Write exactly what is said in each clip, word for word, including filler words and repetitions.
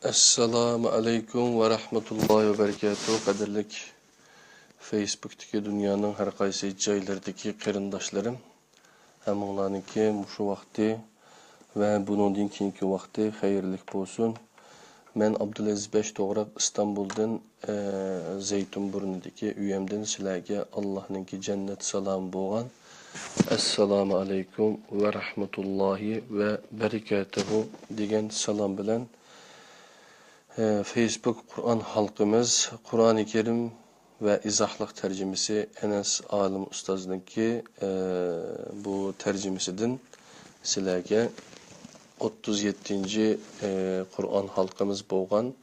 ئەسسالامۇ ئەلەيكۇم ۋە رەھمەتۇللاھى ۋە بەرىكاتۇھ. قەدىرلىك فېيسبۇكتىكى دۇنيانىڭ ھەر قايسى جايلىرىدىكى قېرىنداشلىرىم، ھەممىڭلارنىڭكى مۇشۇ ۋاقتى ۋە بۇنىڭدىن كېيىنكى ۋاقتى خەيرلىك بولسۇن. مەن ئابدۇلئەزىز بەش توغراق ئىستانبۇلدىن، ئە، زەيتۇن بۇرنىدىكى ئۆيەمدىن سىلەرگە ئاللاھنىڭكى جەننەت سالامى بولغان ئەسسالامۇ ئەلەيكۇم ۋە رەھمەتۇللاھى ۋە بەرىكاتۇھۇ دېگەن سالام بىلەن، ئە، فېيسبۇك قۇرئان ھالقىمىز، قۇرئانى كەرىم ۋە ئىزاھلىق تەرجىمىسى ئەنەس ئالىم ئۇستازنىڭكى، ئە، بۇ تەرجىمىسىدىن سىلەرگە ئوتتۇز يەتتىنچى، ئە، قۇرئان ھالقىمىز بولغان،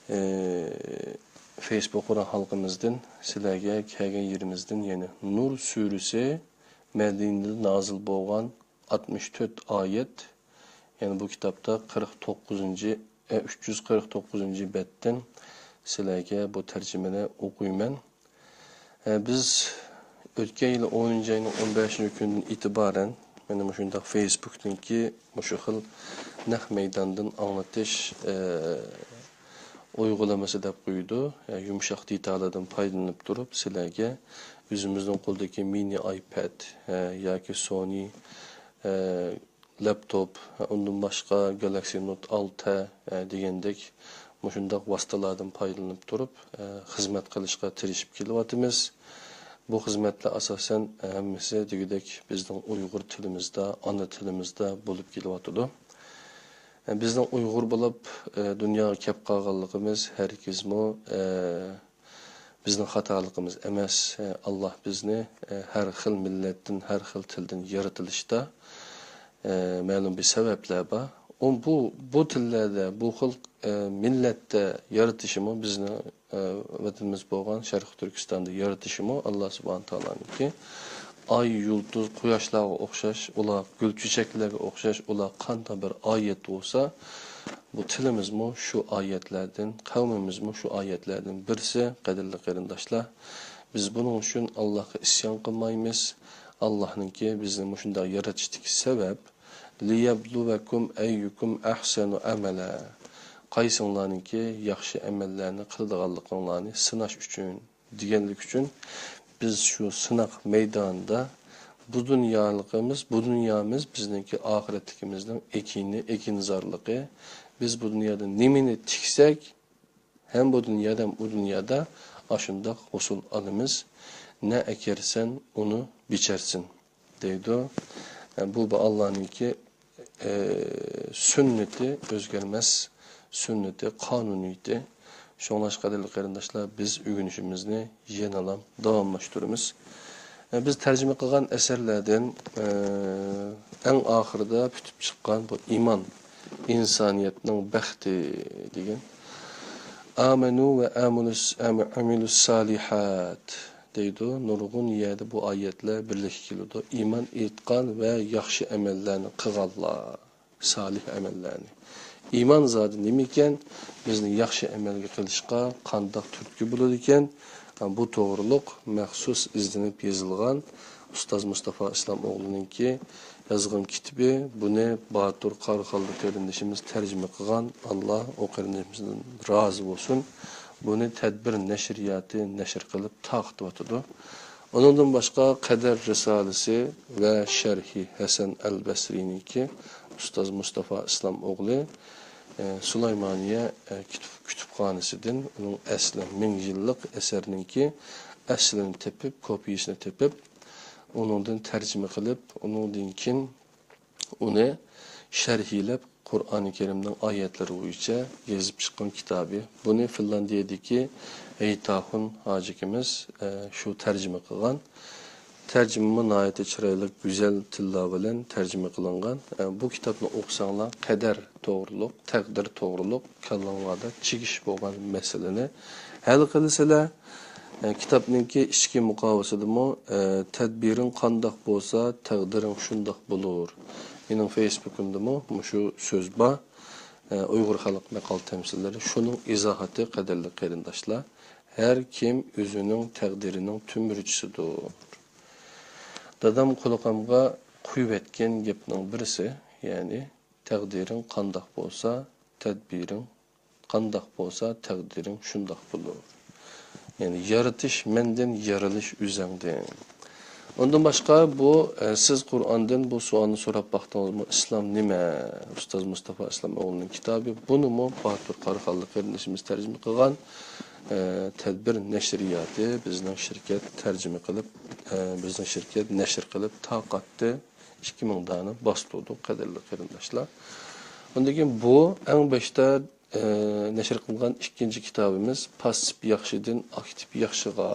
ئە، فېيسبۇك قۇرئان ھالقىمىزدىن سىلەرگە كەلگەن يېرىمىزدىن، يەنى نۇر سۈرىسى مەدىنىدە نازىل بولغان ئاتمىش تۆت ئايەت، يەنى بۇ كىتابتا قىرىق توققۇزىنچى، ئە، ئۈچ يۈز قىرىق توققۇزىنچى بەتتىن سىلەرگە بۇ تەرجىمىنى ئوقۇيمەن. ئە، بىز ئۆتكەن يىل ئونىنچى ئاينىڭ ئون بەشىنچى كۈنىدىن ئېتىبارەن، مانا مۇشۇنداق فېيسبۇكتىكى مۇشۇ خىل نەق مەيداندىن ئاڭلىتىش، ئە، ئۇيغۇلىمىسى دەپ قويىدۇ. ئە، يۇمشاق دېتاللاردىن پايدىلىنىپ تۇرۇپ، سىلەرگە ئۆزىمىزنىڭ قولىدىكى مىنى ئايپەد، ئە، ياكى سونى، ئە، لەپتوپ، ئۇندىن باشقا گالاكسى نوت ئالتە، ئە، دېگەندەك مۇشۇنداق ۋاسىتىلاردىن پايدىلىنىپ تۇرۇپ، ئە، خىزمەت قىلىشقا تىرىشىپ كېلىۋاتىمىز. بۇ خىزمەتلەر ئاساسەن، ئە، ھەممىسى دېگۈدەك بىزنىڭ ئۇيغۇر تىلىمىزدا، ئانا تىلىمىزدا بولۇپ كېلىۋاتىدۇ. ئە، بىزنىڭ ئۇيغۇر بولۇپ، ئە، دۇنياغا كەپ قالغانلىقىمىز ھەرگىزمۇ، ئە، بىزنىڭ خاتالىقىمىز ئەمەس. ئاللاھ بىزنى، ئە، ھەر خىل مىللەتتىن، ھەر خىل تىلدىن يارىتىلىشتا، ئە، مەلۇم بىر سەۋەبلەر بار. ئۇ، بۇ، بۇ تىللەردە، بۇ خىل، ئە، مىللەتتە يارىتىشىمۇ بىزنى، ئە، ۋەتىنىمىز بولغان شەرقىي تۈركىستاندا يارىتىشىمۇ ئاللاھ سۇبھانە تائالانىڭكى. ئاي، يۇلتۇز، قۇياشلارغا ئوخشاش، ئۇلار گۈل چېچەكلەرگە ئوخشاش، ئۇلار قانداق بىر ئايەت بولسا، بۇ تىلىمىزمۇ شۇ ئايەتلەردىن، قەۋمىمىزمۇ شۇ ئايەتلەردىن بىرسى، قەدىرلىك قېرىنداشلار. بىز بۇنىڭ ئۈچۈن ئاللاھقا ئىسيان قىلمايمىز. ئاللاھنىڭكى بىزنى مۇشۇنداق يارىتىشتىكى سەۋەب، لىيەبلۇۋەكۇم ئەييۇكۇم ئەھسەنۇ ئەمەلە، قايسىڭلارنىڭكى ياخشى ئەمەللەرنى قىلىدىغانلىقىڭلارنى سىناش ئۈچۈن. دېگەنلىك ئۈچۈن بىز شۇ سىناق مەيدانىدا بۇ دۇنيالىقىمىز، بۇ دۇنيامىز بىزنىڭكى ئاخىرەتلىكىمىزنىڭ ئېكىنى، ئېكىنزارلىقى. بىز بۇ دۇنيادا نېمىنى تىكسەك، ھەم بۇ دۇنيادا، ھەم ئۇ دۇنيادا ئاشۇنداق ھوسۇل ئالىمىز. نە ئەكەرسەن، ئۇنى بىچەرسەن، دەيدۇ. بۇ، بۇ ئاللانىڭكى ئى، سۈننىتى، ئۆزگەرمەس سۈننىتى، قانۇنىيىتى. شۇڭلاشقا، قەدىرلىك قېرىنداشلار، بىز ئۆگىنىشىمىزنى يەنىلا داۋاملاشتۇرىمىز. ئى، بىز تەرجىمە قىلغان ئەسەرلەردىن، ئى، ئەڭ ئاخىرىدا پۈتۈپ چىققان بۇ ئىمان، ئىنسانىيەتنىڭ بەختى دېگەن. ئامەنۇ ۋە ئامىلۇس-، ئامىلۇس سالىھات. دەيدۇ. نۇرغۇن يەردە بۇ ئايەتلەر بىرلىككە كېلىدۇ. ئىمان ئېيتقان ۋە ياخشى ئەمەللەرنى قىلغانلار، سالىھ ئەمەللەرنى. ئىمان زادى نېمىكەن؟ بىزنى ياخشى ئەمەلگە قىلىشقا قانداق تۈرتكە بولىدىكەن؟ بۇ توغرۇلۇق مەخسۇس ئىزدىنىپ يېزىلغان ئۇستاز مۇستافا ئىسلام ئوغلىنىڭكى يازغان كىتىبى. بۇنى باتۇر قاراخانلىق قېرىندىشىمىز تەرجىمە قىلغان. ئاللا ئۇ قېرىندىشىمىزدىن رازى بولسۇن. بۇنى تەدبىر نەشرىياتى نەشر قىلىپ تارقىتىۋاتىدۇ. ئۇنىڭدىن باشقا، قەدەر رىسالىسى ۋە شەرھى ھەسەن ئەل بەسرىنىڭكى ئۇستاز مۇستافا ئىسلام ئوغلى، ئە، سۇلايمانىيە، ئە، كۇتۇپ-، كۇتۇپخانىسىدىن ئۇنىڭ ئەسلى مىڭ يىللىق ئەسەرنىڭكى ئەسلىنى تېپىپ، كوپىيىسىنى تېپىپ، ئۇنىڭدىن تەرجىمە قىلىپ، ئۇنىڭدىن كېيىن ئۇنى شەرھلەپ، قۇرئانى كەرىمنىڭ ئايەتلىرى بويىچە يېزىپ چىققان كىتابى. بۇنى فىنلاندىيەدىكى ھېيتاخۇن ھاجىكىمىز، ئە، شۇ تەرجىمە قىلغان. تەرجىمىمۇ ناھايىتى چىرايلىق، گۈزەل تىللار بىلەن تەرجىمە قىلىنغان. ئە، بۇ كىتابنى ئوقۇساڭلار، قەدەر توغرۇلۇق، تەقدىر توغرۇلۇق كاللاڭلاردا چىگىش بولغان مەسىلىنى ھەل قىلىسىلەر. ئە، كىتابنىڭكى ئىچكى مۇقاۋىسىدىمۇ، ئە، تەدبىرىڭ قانداق بولسا، تەقدىرىڭ شۇنداق بولۇر. مېنىڭ فېيسبۇكۇمدىمۇ مۇشۇ سۆز بار. ئە، ئۇيغۇر خەلق ماقال تەمسىللىرى، شۇنىڭ ئىزاھاتى، قەدىرلىك قېرىنداشلار. ھەر كىم ئۆزىنىڭ تەقدىرىنىڭ تۈمۈرچىسىدۇر. دادام قۇلىقىمغا قۇيۇۋەتكەن گەپنىڭ بىرسى، يەنى، تەقدىرىڭ قانداق بولسا، تەدبىرىڭ، قانداق بولسا تەقدىرىڭ شۇنداق بولۇر. يەنى يارىتىش مەندىن، يارىلىش ئۆزۈڭدىن. ئۇندىن باشقا بۇ، ئە، سىز قۇرئاندىن بۇ سوئالنى سوراپ باقتىڭىزمۇ؟ ئىسلام نېمە؟ ئۇستاز مۇستافا ئىسلام ئوغلىنىڭ كىتابى. بۇنىمۇ باتۇر قاراخانلىق قېرىندىشىمىز تەرجىمە قىلغان، ئە، تەدبىر نەشرىياتى بىزنىڭ شىركەت تەرجىمە قىلىپ، ئە، بىزنىڭ شىركەت نەشر قىلىپ تارقاتتى. ئىككى مىڭ دانە باستۇردۇق، قەدىرلىك قېرىنداشلار. ئۇندىن كېيىن بۇ ئەڭ باشتا، ئە، نەشر قىلغان ئىككىنچى كىتابىمىز پاسسىپ ياخشىدىن ئاكتىپ ياخشىغا،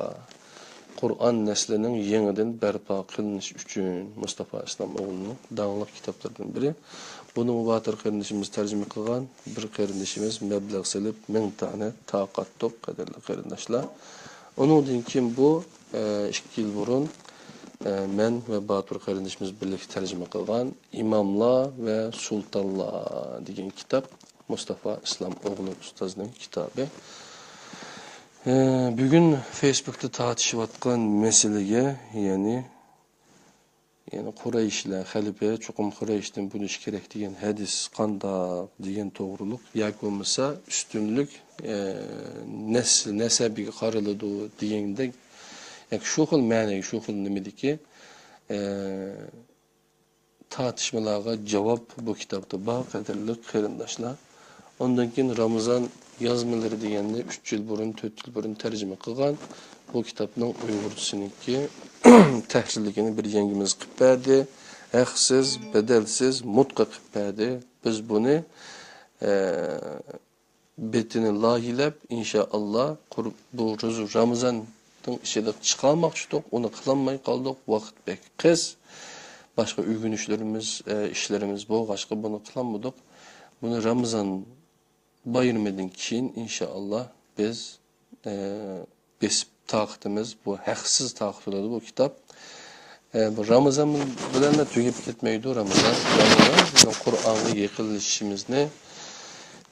قۇرئان نەسلىنىڭ يېڭىدىن بەرپا قىلىنىشى ئۈچۈن مۇستافا ئىسلام ئوغلىنىڭ داڭلىق كىتابلىرىدىن بىرى. بۇنىمۇ باتۇر قېرىندىشىمىز تەرجىمە قىلغان، بىر قېرىندىشىمىز مەبلەغ سېلىپ مىڭ دانە تارقاتتۇق، قەدىرلىك قېرىنداشلار. ئۇنىڭدىن كېيىن بۇ، ئە، ئىككى يىل بۇرۇن، ئە، مەن ۋە باتۇر قېرىندىشىمىز بىرلىكتە تەرجىمە قىلغان ئىماملار ۋە سۇلتانلار دېگەن كىتاب مۇستافا ئىسلام ئوغلى ئۇستازنىڭ كىتابى. ئە، بۈگۈن فېيسبۇكتا تارتىشىۋاتقان مەسىلىگە، يەنى يەنى قۇرەيشلەر، خەلىپە چوقۇم قۇرەيشتىن بولۇشى كېرەك دېگەن ھەدىس قانداق دېگەن توغرۇلۇق ياكى بولمىسا ئۈستۈنلۈك، ئە، نەس-، نەسەبىگە قارىلىدۇ دېگەندەك، ياكى شۇ خىل مەنىگە، شۇ خىل نېمىدىكى، ئە، تارتىشمىلارغا جاۋاب بۇ كىتابتا بار، قەدىرلىك قېرىنداشلار. ئۇندىن كېيىن رامىزان يازمىلىرى دېگەننى ئۈچ يىل بۇرۇن، تۆت يىل بۇرۇن تەرجىمە قىلغان. بۇ كىتابنىڭ ئۇيغۇرچىسىنىڭكى تەھرىرلىكىنى بىر يەڭگىمىز قىلىپ بەردى. ھەقسىز، بەدەلسىز، مۇتقا قىلىپ بەردى. بىز بۇنى، ئە، بېتىنى لايىھەلەپ، ئىنشائاللا، قۇر-، بۇ روزا رامىزان ئىچىدە چىقارماقچىدۇق، ئۇنى قىلالماي قالدۇق، ۋاقىت بەك قىس. باشقا ئۆگىنىشلىرىمىز، ئە، ئىشلىرىمىز بولغاچقا بۇنى قىلالمىدۇق. بۇنى رامىزان بايرىمىدىن كېيىن، ئىنشائاللا، بىز، ئە، بېسىپ تارقىتىمىز. بۇ ھەقسىز تارقىتىلىدۇ، بۇ كىتاب. ئە، بۇ رامىزان بىلەنلا تۈگەپ كەتمەيدۇ، رامىزان. رامىزان بىزنىڭ قۇرئانغا يېقىنلىشىشىمىزنى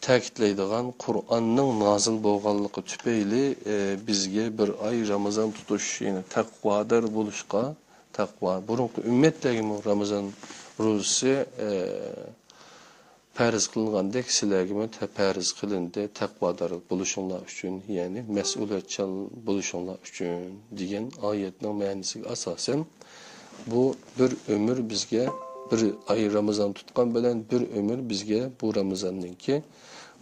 تەكىتلەيدىغان، قۇرئاننىڭ نازىل بولغانلىقى تۈپەيلى، ئە، بىزگە بىر ئاي رامىزان تۇتۇش، يەنى تەقۋادار بولۇشقا، تەقۋا، بۇرۇنقى ئۈممەتلەرگىمۇ رامىزان روزىسى، ئە، پەرز قىلىنغاندەك سىلەرگىمۇ تە-، پەرز قىلىندى، تەقۋادار بولۇشۇڭلار ئۈچۈن، يەنى مەسئۇلىيەتچان بولۇشۇڭلار ئۈچۈن دېگەن ئايەتنىڭ مەنىسىگە ئاساسەن، بۇ بىر ئۆمۈر بىزگە، بىر ئاي رامىزان تۇتقان بىلەن بىر ئۆمۈر بىزگە بۇ رامىزاننىڭكى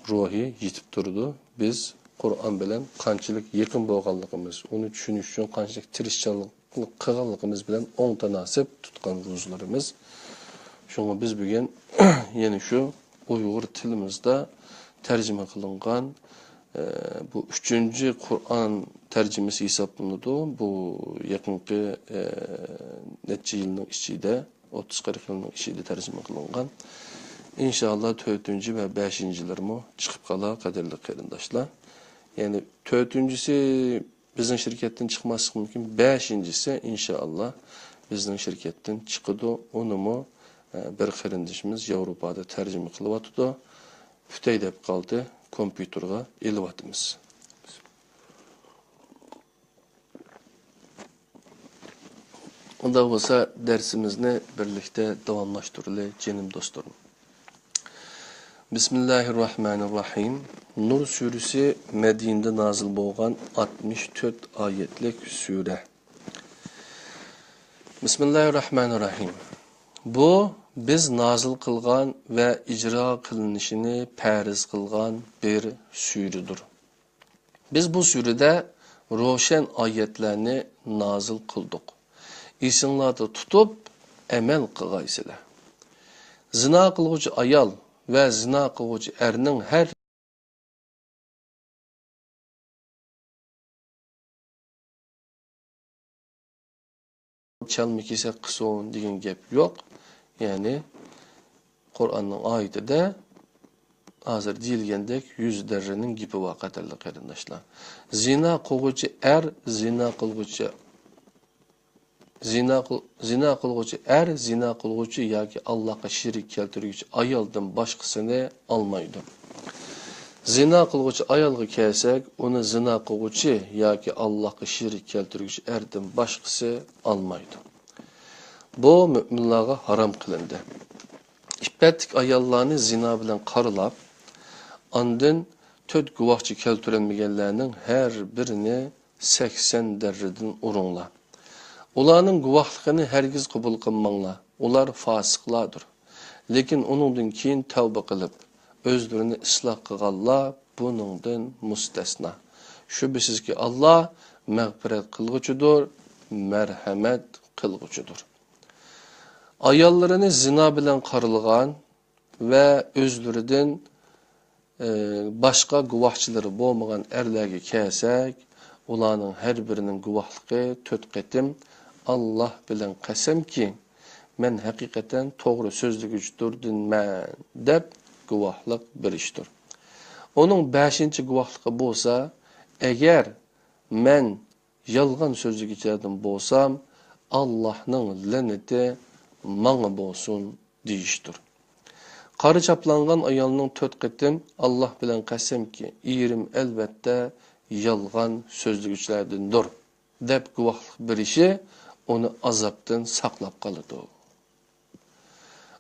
روھى يېتىپ تۇرىدۇ. بىز قۇرئان بىلەن قانچىلىك يېقىن بولغانلىقىمىز، ئۇنى چۈشىنىش ئۈچۈن قانچىلىك تىرىشچانلىق قىلغانلىقىمىز بىلەن ئوڭ تاناسىپ تۇتقان روزىلىرىمىز. شۇڭا بىز بۈگۈن يەنە شۇ ئۇيغۇر تىلىمىزدا تەرجىمە قىلىنغان، ئە، بۇ ئۈچىنچى قۇرئان تەرجىمىسى ھېسابلىنىدۇ. بۇ يېقىنقى، ئە، نەچچە يىلنىڭ ئىچىدە، ئوتتۇز قىرىق يىلنىڭ ئىچىدە تەرجىمە قىلىنغان. ئىنشائاللا، تۆتىنچى ۋە بەشىنچىلىرىمۇ چىقىپ قالار، قەدىرلىك قېرىنداشلار. يەنى تۆتىنچىسى بىزنىڭ شىركەتتىن چىقماسلىقى مۇمكىن. بەشىنچىسى، ئىنشائاللا، بىزنىڭ شىركەتتىن چىقىدۇ. ئۇنىمۇ، ئە، بىر قېرىندىشىمىز ياۋروپادا تەرجىمە قىلىۋاتىدۇ. پۈتەي دەپ قالدى، كومپيۇتېرغا ئېلىۋاتىمىز. ئۇنداق بولسا، دەرسىمىزنى بىرلىكتە داۋاملاشتۇرىلى، جېنىم دوستلىرىم. بىسمىللاھىرراھمانىرراھىم. نۇر سۈرىسى مەدىنىدە نازىل بولغان ئاتمىش تۆت ئايەتلىك سۈرە. بىسمىللاھىرراھمانىرراھىم. بۇ بىز نازىل قىلغان ۋە ئىجرا قىلىنىشىنى پەرز قىلغان بىر سۈرىدۇر. بىز بۇ سۈرىدە روشەن ئايەتلەرنى نازىل قىلدۇق. ئېسىڭلاردا تۇتۇپ ئەمەل قىلغايسىلەر. زىنا قىلغۇچى ئايال ۋە زىنا قىلغۇچى ئەرنىڭ ھەر چالما كېسەك قىلسۇن دېگەن گەپ يوق. يەنى قۇرئاننىڭ ئايىتىدە ھازىر دېيىلگەندەك يۈز دەررىنىڭ گېپى بار، قەدىرلىك قېرىنداشلار. زىنا قىلغۇچى ئەر، زىنا قىلغۇچى، زىنا قىل-، زىنا قىلغۇچى ئەر، زىنا قىلغۇچى ياكى ئاللاغا شېرىك كەلتۈرگۈچى ئايالدىن باشقىسىنى ئالمايدۇ. زىنا قىلغۇچى ئايالغا كەلسەك، ئۇنى زىنا قىلغۇچى ياكى ئاللاغا شېرىك كەلتۈرگۈچى ئەردىن باشقىسى ئالمايدۇ. بۇ مۆمىنلارغا ھارام قىلىندى. ئىپپەتلىك ئاياللارنى زىنا بىلەن قارىلاپ، ئاندىن تۆت گۇۋاھچى كەلتۈرەلمىگەنلەرنىڭ ھەر بىرىنى سەكسەن دەررىدىن ئۇرۇڭلار. ئۇلارنىڭ گۇۋاھلىقىنى ھەرگىز قوبۇل قىلماڭلار. ئۇلار فاسىقلاردۇر. لېكىن ئۇنىڭدىن كېيىن تەۋبە قىلىپ، ئۆزلىرىنى ئىسلاھ قىلغانلار بۇنىڭدىن مۇستەسنا. شۈبھىسىزكى، ئاللا مەغپىرەت قىلغۇچىدۇر، مەرھەمەت قىلغۇچىدۇر. ئاياللىرىنى زىنا بىلەن قارىلىغان ۋە ئۆزلىرىدىن، ئى، باشقا گۇۋاھچىلىرى بولمىغان ئەرلەرگە كەلسەك، ئۇلارنىڭ ھەر بىرىنىڭ گۇۋاھلىقى تۆت قېتىم، «ئاللا بىلەن قەسەمكى، مەن ھەقىقەتەن توغرا سۆزلىگۈچىدۇرمەن» دەپ گۇۋاھلىق بېرىشتۇر. ئۇنىڭ بەشىنچى گۇۋاھلىقى بولسا، «ئەگەر مەن يالغان سۆزلىگۈچىلەردىن بولسام، ئاللاھنىڭ لەنىتى ماڭا بولسۇن» دېيىشتۇر. قارا چاپلانغان ئايالنىڭ تۆت قېتىم، «ئاللاھ بىلەن قەسەمكى، ئېرىم ئەلۋەتتە يالغان سۆزلىگۈچىلەردىندۇر» دەپ گۇۋاھلىق بېرىشى ئۇنى ئازابتىن ساقلاپ قالىدۇ.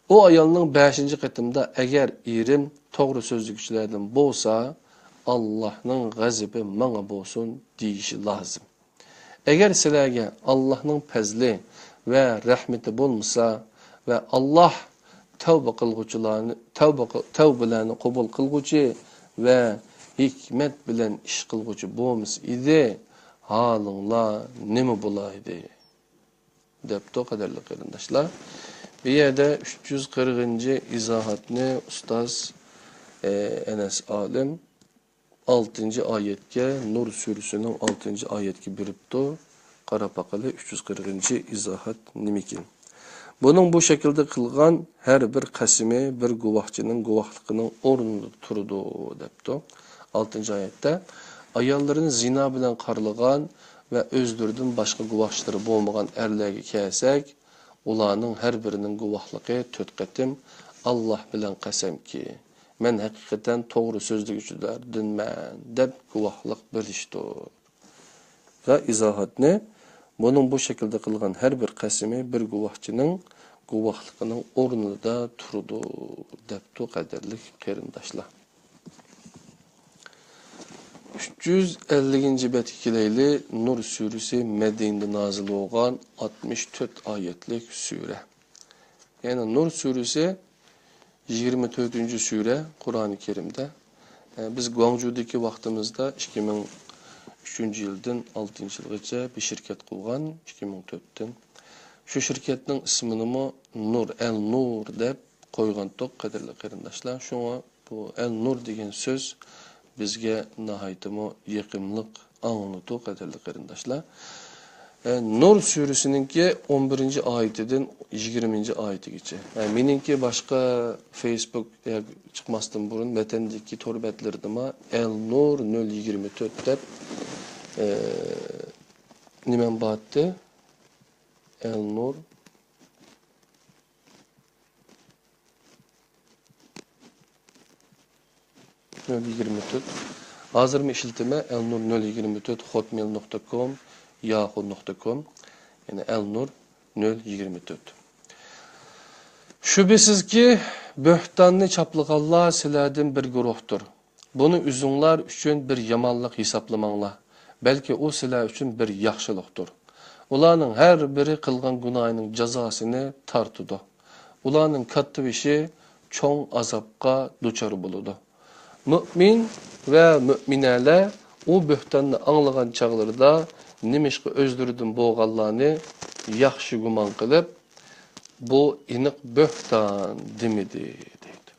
ئۇ ئايالنىڭ بەشىنچى قېتىمدا، «ئەگەر ئېرىم توغرا سۆزلىگۈچىلەردىن بولسا، ئاللاھنىڭ غەزىپى ماڭا بولسۇن» دېيىشى لازىم. ئەگەر سىلەرگە ئاللاھنىڭ پەزلى ۋە رەھمىتى بولمىسا ۋە ئاللاھ تەۋبە قىلغۇچىلارنى، تەۋبە قىل-، تەۋبىلەرنى قوبۇل قىلغۇچى ۋە ھېكمەت بىلەن ئىش قىلغۇچى بولمىسا ئىدى، ھالىڭلار نېمە بولايدى؟ دەپتۇ، قەدىرلىك قېرىنداشلار. بۇ يەردە ئۈچ يۈز قىرىقىنچى ئىزاھاتنى ئۇستاز، ئە، ئەنەس ئالىم ئالتىنچى ئايەتكە، نۇر سۈرىسىنىڭ ئالتىنچى ئايەتكە بېرىپتۇ. قاراپ باقىلى، ئۈچ يۈز قىرىقىنچى ئىزاھات نېمىكىن؟ «بۇنىڭ بۇ شەكىلدە قىلغان ھەر بىر قەسىمى بىر گۇۋاھچىنىڭ گۇۋاھلىقىنىڭ ئورنىدا تۇرىدۇ» دەپتۇ. ئالتىنچى ئايەتتە، ئاياللىرىنى زىنا بىلەن قارىلىغان ۋە ئۆزلىرىدىن باشقا گۇۋاھچىلىرى بولمىغان ئەرلەرگە كەلسەك، ئۇلارنىڭ ھەر بىرىنىڭ گۇۋاھلىقى تۆت قېتىم، «ئاللاھ بىلەن قەسەمكى، مەن ھەقىقەتەن توغرا سۆزلىگۈچىلەردىنمەن» دەپ گۇۋاھلىق بېرىشتۇر. ۋە ئىزاھاتنى، «بۇنىڭ بۇ شەكىلدە قىلغان ھەر بىر قەسىمى بىر گۇۋاھچىنىڭ گۇۋاھلىقىنىڭ ئورنىدا تۇرىدۇ» دەپتۇ، قەدىرلىك قېرىنداشلار. ئۈچ يۈز ئەللىكىنچى بەتكە كېلەيلى. نۇر سۈرىسى مەدىنىدە نازىل بولغان ئاتمىش تۆت ئايەتلىك سۈرە. يەنى نۇر سۈرىسى يىگىرمە تۆتىنچى سۈرە قۇرئانى كەرىمدە. ئە، بىز گۇاڭجۇدىكى ۋاقتىمىزدا ئىككى مىڭ ئۈچىنچى يىلدىن ئالتىنچى يىلغىچە بىر شىركەت قۇرغان، ئىككى مىڭ تۆتتىن. شۇ شىركەتنىڭ ئىسمىنىمۇ نۇر، ئەل نۇر دەپ قويغانتۇق، قەدىرلىك قېرىنداشلار. شۇڭا بۇ ئەل نۇر دېگەن سۆز بىزگە ناھايىتىمۇ يېقىملىق ئاڭلىنىدۇ، قەدىرلىك قېرىنداشلار. ئە، نۇر سۈرىسىنىڭكى ئون بىرىنچى ئايىتىدىن يىگىرمىنچى ئايىتىگىچە. ئە، مېنىڭكى باشقا فېيسبۇك، ئە، چىقماستىن بۇرۇن ۋەتەندىكى تور بەتلىرىدىمۇ ئەل نۇر نۆل يىگىرمە تۆت دەپ، ئە، نېمەم بارتتى؟ ئەل نۇر نۆل يىگىرمە تۆت. ھازىرمۇ ئىشلىتىمەن، ئەلنۇر نۆل يىگىرمە تۆت، خوتمېيل نۇقتا كوم، ياھۇ نۇقتا كوم، يەنى ئەلنۇر نۆل يىگىرمە تۆت. شۈبھىسىزكى، بۆھتاننى چاپلىغانلار سىلەردىن بىر گۇرۇھتۇر. بۇنى ئۆزۈڭلار ئۈچۈن بىر يامانلىق ھېسابلىماڭلار، بەلكى ئۇ سىلەر ئۈچۈن بىر ياخشىلىقتۇر. ئۇلارنىڭ ھەر بىرى قىلغان گۇناھىنىڭ جازاسىنى تارتىدۇ. ئۇلارنىڭ كاتتىبېشى چوڭ ئازابقا دۇچار بولىدۇ. مۆمىن ۋە مۆمىنەلەر ئۇ بۆھتاننى ئاڭلىغان چاغلىرىدا نېمىشقا ئۆزلىرىدىن بولغانلارنى ياخشى گۇمان قىلىپ، بۇ ئېنىق بۆھتان دېمىدى، دەيدۇ.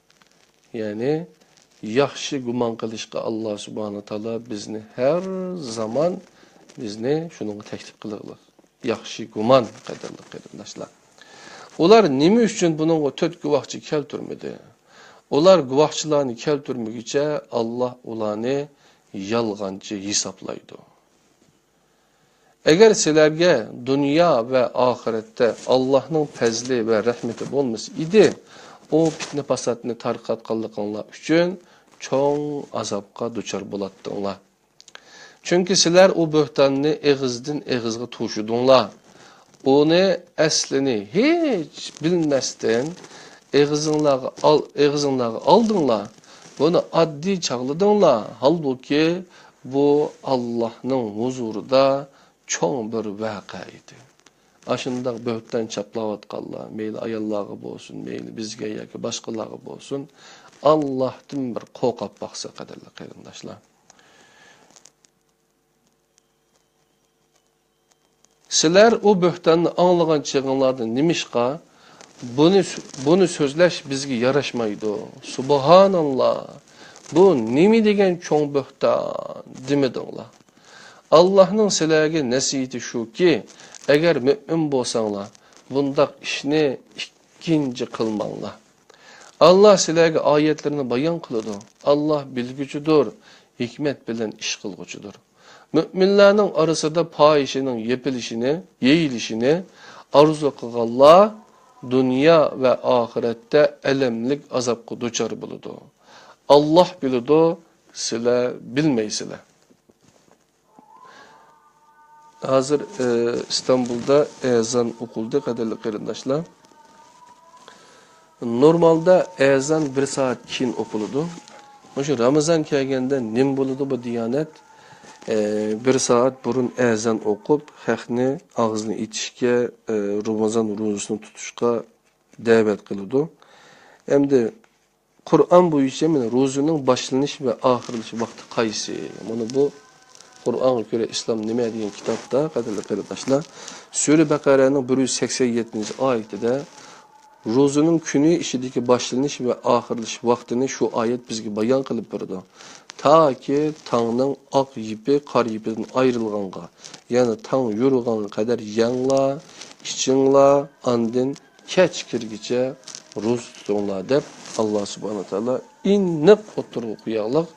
يەنى ياخشى گۇمان قىلىشقا ئاللا سۇبھانەھۇ تائالا بىزنى ھەر زامان بىزنى شۇنىڭغا تەكلىپ قىلغىلى. ياخشى گۇمان، قەدىرلىك قېرىنداشلار. ئۇلار نېمە ئۈچۈن بۇنىڭغا تۆت گۇۋاھچى كەلتۈرمىدى؟ ئۇلار گۇۋاھچىلارنى كەلتۈرمىگۈچە ئاللا ئۇلارنى يالغانچى ھېسابلايدۇ. ئەگەر سىلەرگە دۇنيا ۋە ئاخىرەتتە ئاللاھنىڭ پەزلى ۋە رەھمىتى بولمىسا ئىدى، ئۇ پىتنە-پاساتنى تارقاتقانلىقىڭلار ئۈچۈن چوڭ ئازابقا دۇچار بولاتتىڭلار. چۈنكى سىلەر ئۇ بۆھتاننى ئېغىزدىن ئېغىزغا توشۇدۇڭلار. ئۇنى ئەسلىنى ھېچ بىلمەستىن ئېغىزىڭلارغا ئال-، ئېغىزىڭلارغا ئالدىڭلار. بۇنى ئاددىي چاغلىدىڭلار، ھالبۇكى، بۇ ئاللاھنىڭ ھۇزۇرىدا چوڭ بىر ۋەقە ئىدى. ئاشۇنداق بۆھتان چاپلاۋاتقانلار، مەيلى ئاياللارغا بولسۇن، مەيلى بىزگە ياكى باشقىلارغا بولسۇن، ئاللاھتىن بىر قورقۇپ باقسا، قەدىرلىك قېرىنداشلار. سىلەر ئۇ بۆھتاننى ئاڭلىغان چېغىڭلاردا نېمىشقا بۇنى، بۇنى سۆزلەش بىزگە ياراشمايدۇ؟ سۇبھاناللا! بۇ نېمە دېگەن چوڭ بۆھتان دېمىدىڭلار؟ ئاللاھنىڭ سىلەرگە نەسىھىتى شۇكى، ئەگەر مۆمىن بولساڭلار، بۇنداق ئىشنى ئىككىنچى قىلماڭلار. ئاللاھ سىلەرگە ئايەتلىرىنى بايان قىلىدۇ. ئاللاھ بىلگۈچىدۇر، ھېكمەت بىلەن ئىش قىلغۇچىدۇر. مۆمىنلەرنىڭ ئارىسىدا پاھىشىنىڭ يېپىلىشىنى، يېيىلىشىنى ئارزۇ قىلغانلار دۇنيا ۋە ئاخىرەتتە ئەلەملىك ئازابقا دۇچار بولىدۇ. ئاللاھ بىلىدۇ، سىلەر بىلمەيسىلەر. ھازىر، ئى، ئىستانبۇلدا ئەزان ئوقۇلدى، قەدىرلىك قېرىنداشلار. نورمالدا ئەزان بىر سائەت كېيىن ئوقۇلىدۇ. مۇشۇ رامىزان كەلگەندە نېمە بولىدۇ بۇ دىيانەت؟ ئى، بىر سائەت بۇرۇن ئەزان ئوقۇپ، خەقنى ئاغزىنى ئېچىشكە، ئى، رامىزان روزىسىنى تۇتۇشقا دەۋەت قىلىدۇ. ئەمدى قۇرئان بويىچە مانا روزىنىڭ باشلىنىش ۋە ئاخىرلىشىش ۋاقتى قايسى؟ مانا بۇ قۇرئانغا كۆرە ئىسلام نېمە دېگەن كىتابتا، قەدىرلىك قېرىنداشلار، سۈرە بەقەرەنىڭ بىر يۈز سەكسەن يەتتىنچى ئايىتىدە روزىنىڭ كۈنى ئىچىدىكى باشلىنىش ۋە ئاخىرلىشىش ۋاقتىنى شۇ ئايەت بىزگە بايان قىلىپ بېرىدۇ. تاكى تاڭنىڭ ئاق يىپى قارا يىپىدىن ئايرىلغانغا، يەنى تاڭ يورۇغانغا قەدەر يەڭلار، ئىچىڭلار، ئاندىن كەچ كىرگىچە روزا تۇتۇڭلار دەپ، ئاللا سۇبھانەھۇ ۋە تائالا ئېنىق ئوتتۇرىغا قويغانلىق،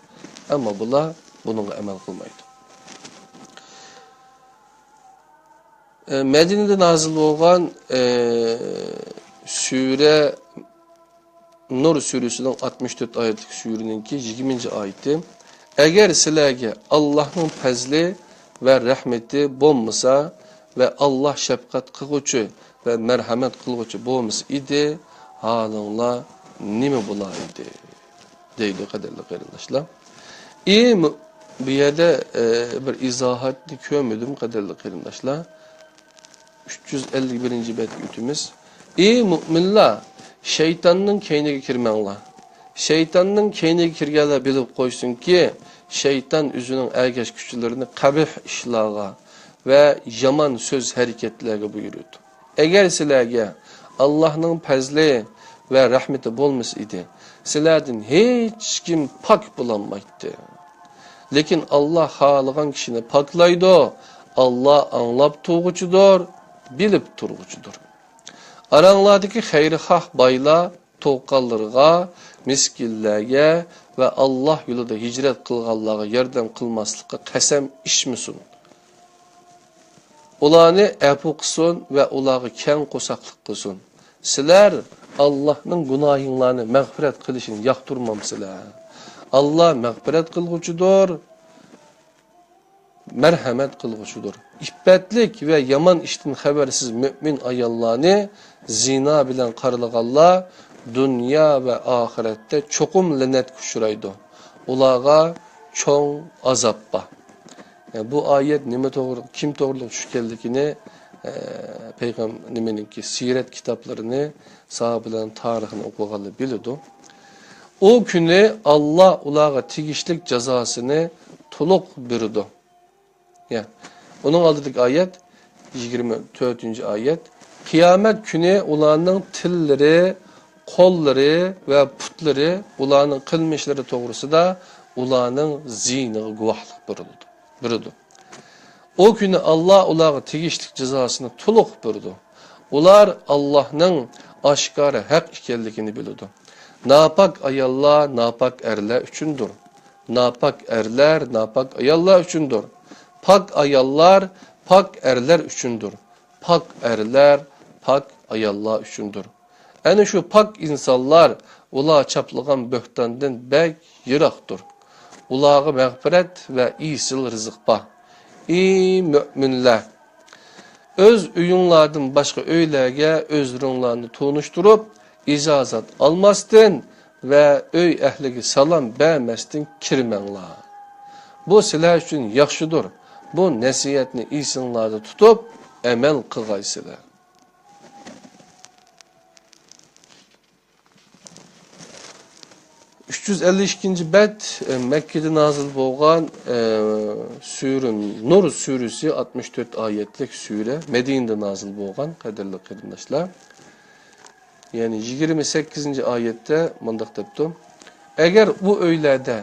ئەمما بۇلار بۇنىڭغا ئەمەل قىلمايدۇ. ئە، مەدىنىدە نازىل بولغان، ئە، سۈرە نۇر سۈرىسىنىڭ ئاتمىش تۆت ئايەتلىك سۈرىنىڭكى يىگىرمىنچى ئايىتى. ئەگەر سىلەرگە ئاللانىڭ پەزلى ۋە رەھمىتى بولمىسا ۋە ئاللا شەپقەت قىلغۇچى ۋە مەرھەمەت قىلغۇچى بولمىسا ئىدى، ھالىڭلار نېمە بولا ئىدى؟ دەيدۇ، قەدىرلىك قېرىنداشلار. ئى، مۇ-، بۇ يەردە، ئە، بىر ئىزاھاتنى كۆرمىدىم، قەدىرلىك قېرىنداشلار. ئۈچ يۈز ئەللىك بىرىنچى بەتكە ئۆتىمىز. ئى مۆمىنلەر، شەيتاننىڭ كەينىگە كىرمەڭلار. شەيتاننىڭ كەينىگە كىرگەنلەر بىلىپ قويسۇنكى، شەيتان ئۆزىنىڭ ئەگەشكۈچىلىرىنى قەبىھ ئىشلارغا ۋە يامان سۆز ھەرىكەتلەرگە بۇيرۇيدۇ. ئەگەر سىلەرگە ئاللانىڭ پەزلى ۋە رەھمىتى بولمىسا ئىدى، سىلەردىن ھېچكىم پاك بولالمايتتى. لېكىن ئاللا خالىغان كىشىنى پاكلايدۇ. ئاللا ئاڭلاپ تۇرغۇچىدۇر، بىلىپ تۇرغۇچىدۇر. ئاراڭلاردىكى خەيرىخاھ بايلار تۇغقانلىرىغا، مىسكىنلەرگە ۋە ئاللا يولىدا ھىجرەت قىلغانلارغا ياردەم قىلماسلىققا قەسەم ئىچمىسۇن. ئۇلارنى ئەپۇ قىلسۇن ۋە ئۇلارغا كەڭ قورساقلىق قىلسۇن. سىلەر ئاللانىڭ گۇناھىڭلارنى مەغپىرەت قىلىشىنى ياقتۇرمامسىلەر؟ ئاللا مەغپىرەت قىلغۇچىدۇر، مەرھەمەت قىلغۇچىدۇر. ئىپپەتلىك ۋە يامان ئىشتىن خەۋەرسىز مۆمىن ئاياللارنى زىنا بىلەن قارىلىغانلار دۇنيا ۋە ئاخىرەتتە چوقۇم لەنەتكە ئۇچرايدۇ. ئۇلارغا چوڭ ئازاب بار. يەنى بۇ ئايەت نېمە توغرا، كىم توغرىلىق چۈشكەنلىكىنى، ئە، پەيغەم-، نېمىنىڭكى سىيرەت كىتابلىرىنى، ساھابىلەرنىڭ تارىخىنى ئوقۇغانلار بىلىدۇ. ئۇ كۈنى ئاللا ئۇلارغا تېگىشلىك جازاسىنى تولۇق بېرىدۇ. يا، ئۇنىڭ ئالدىدىكى ئايەت، يىگىرمە تۆتىنچى ئايەت. قىيامەت كۈنى ئۇلارنىڭ تىللىرى، قوللىرى ۋە پۇتلىرى ئۇلارنىڭ قىلمىشلىرى توغرىسىدا ئۇلارنىڭ زىيىنىغا گۇۋاھلىق بېرىلىدۇ، بېرىدۇ. ئۇ كۈنى ئاللا ئۇلارغا تېگىشلىك جازاسىنى تولۇق بېرىدۇ. ئۇلار ئاللانىڭ ئاشكارا ھەق ئىكەنلىكىنى بىلىدۇ. ناپاك ئاياللار ناپاك ئەرلەر ئۈچۈندۇر. ناپاك ئەرلەر ناپاك ئاياللار ئۈچۈندۇر. پاك ئاياللار پاك ئەرلەر ئۈچۈندۇر. پاك ئەرلەر پاك ئاياللار ئۈچۈندۇر. ئەنە شۇ پاك ئىنسانلار ئۇلار چاپلىغان بۆھتاندىن بەك يىراقتۇر. ئۇلارغا مەغپىرەت ۋە ئېسىل رىزىق بار. ئى مۆمىنلەر! ئۆز ئۆيۈڭلاردىن باشقا ئۆيلەرگە ئۆزلىرىڭلارنى تونۇشتۇرۇپ، ئىجازەت ئالماستىن، ۋە ئۆي ئەھلىگە سالام بەرمەستىن كىرمەڭلار. بۇ سىلەر ئۈچۈن ياخشىدۇر. بۇ نەسىھەتنى ئېسىڭلاردا تۇتۇپ ئەمەل قىلغايسىلەر. ئۈچ يۈز ئەللىك ئىككىنچى بەت، ئە، مەككىدە نازىل بولغان، ئە، سۈرە، نۇر سۈرىسى، ئاتمىش تۆت ئايەتلىك سۈرە، مەدىنىدە نازىل بولغان، قەدىرلىك قېرىنداشلار. يەنى يىگىرمە سەككىزىنچى ئايەتتە مۇنداق دەپتۇ: ئەگەر ئۇ ئۆيلەردە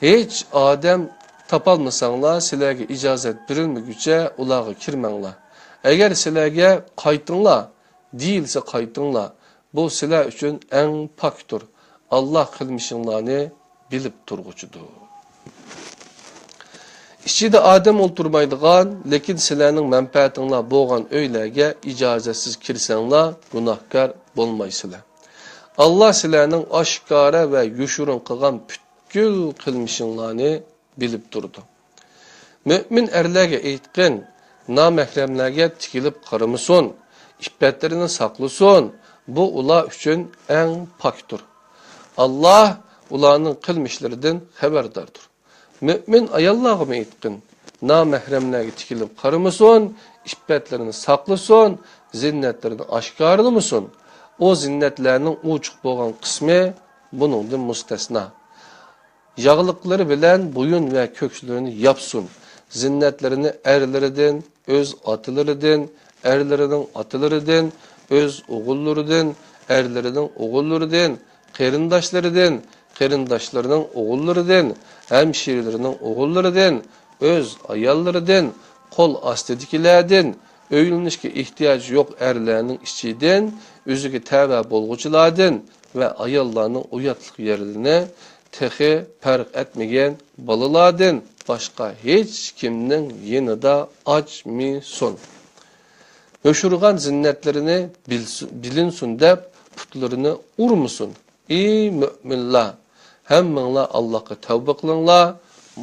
ھېچ ئادەم تاپالمىساڭلار، سىلەرگە ئىجازەت بېرىلمىگۈچە ئۇلارغا كىرمەڭلار. ئەگەر سىلەرگە قايتىڭلار دېيىلسە، قايتىڭلار. بۇ سىلەر ئۈچۈن ئەڭ پاكتۇر. ئاللاھ قىلمىشىڭلارنى بىلىپ تۇرغۇچىدۇر. ئىچىدە ئادەم ئولتۇرمايدىغان، لېكىن سىلەرنىڭ مەنپەئەتىڭلار بولغان ئۆيلەرگە ئىجازەتسىز كىرسەڭلار، گۇناھكار بولمايسىلەر. ئاللاھ سىلەرنىڭ ئاشكارا ۋە يوشۇرۇن قىلغان پۈتكۈل قىلمىشىڭلارنى بىلىپ تۇرىدۇ. مۆمىن ئەرلەرگە ئېيتقىن، نامەھرەملەرگە تىكىلىپ قارىمىسۇن، ئىپپەتلىرىنى ساقلىسۇن، بۇ ئۇلار ئۈچۈن ئەڭ پاكتۇر. ئاللاھ ئۇلارنىڭ قىلمىشلىرىدىن خەۋەرداردۇر. مۆمىن ئاياللارغىمۇ ئېيتقىن، نامەھرەملەرگە تىكىلىپ قارىمىسۇن، ئىپپەتلىرىنى ساقلىسۇن، زىننەتلىرىنى ئاشكارىلىمىسۇن. ئۇ زىننەتلەرنىڭ ئوچۇق بولغان قىسمى بۇنىڭدىن مۇستەسنا. ياغلىقلىرى بىلەن بويۇن ۋە كۆكسلىرىنى ياپسۇن. زىننەتلىرىنى ئەرلىرىدىن، ئۆز ئاتىلىرىدىن، ئەرلىرىنىڭ ئاتىلىرىدىن، ئۆز ئوغۇللىرىدىن، ئەرلىرىنىڭ ئوغۇللىرىدىن، قېرىنداشلىرىدىن، قېرىنداشلىرىنىڭ ئوغۇللىرىدىن، ھەمشىرىلىرىنىڭ ئوغۇللىرىدىن، ئۆز ئاياللىرىدىن، قول ئاستىدىكىلەردىن، ئۆيلىنىشكە ئېھتىياجى يوق ئەرلەرنىڭ ئىچىدىن، ئۆزىگە تەۋە بولغۇچىلاردىن ۋە ئاياللارنىڭ ئۇياتلىق يەرلىرىنى تېخى پەرق ئەتمىگەن بالىلاردىن باشقا ھېچكىمنىڭ يېنىدا ئاچمىسۇن. يوشۇرغان زىننەتلىرىنى بىلسۇ-، بىلىنسۇن دەپ پۇتلىرىنى ئۇرمىسۇن. ئى مۆمىنلار، ھەممىڭلار ئاللاھقا تەۋبە قىلىڭلار،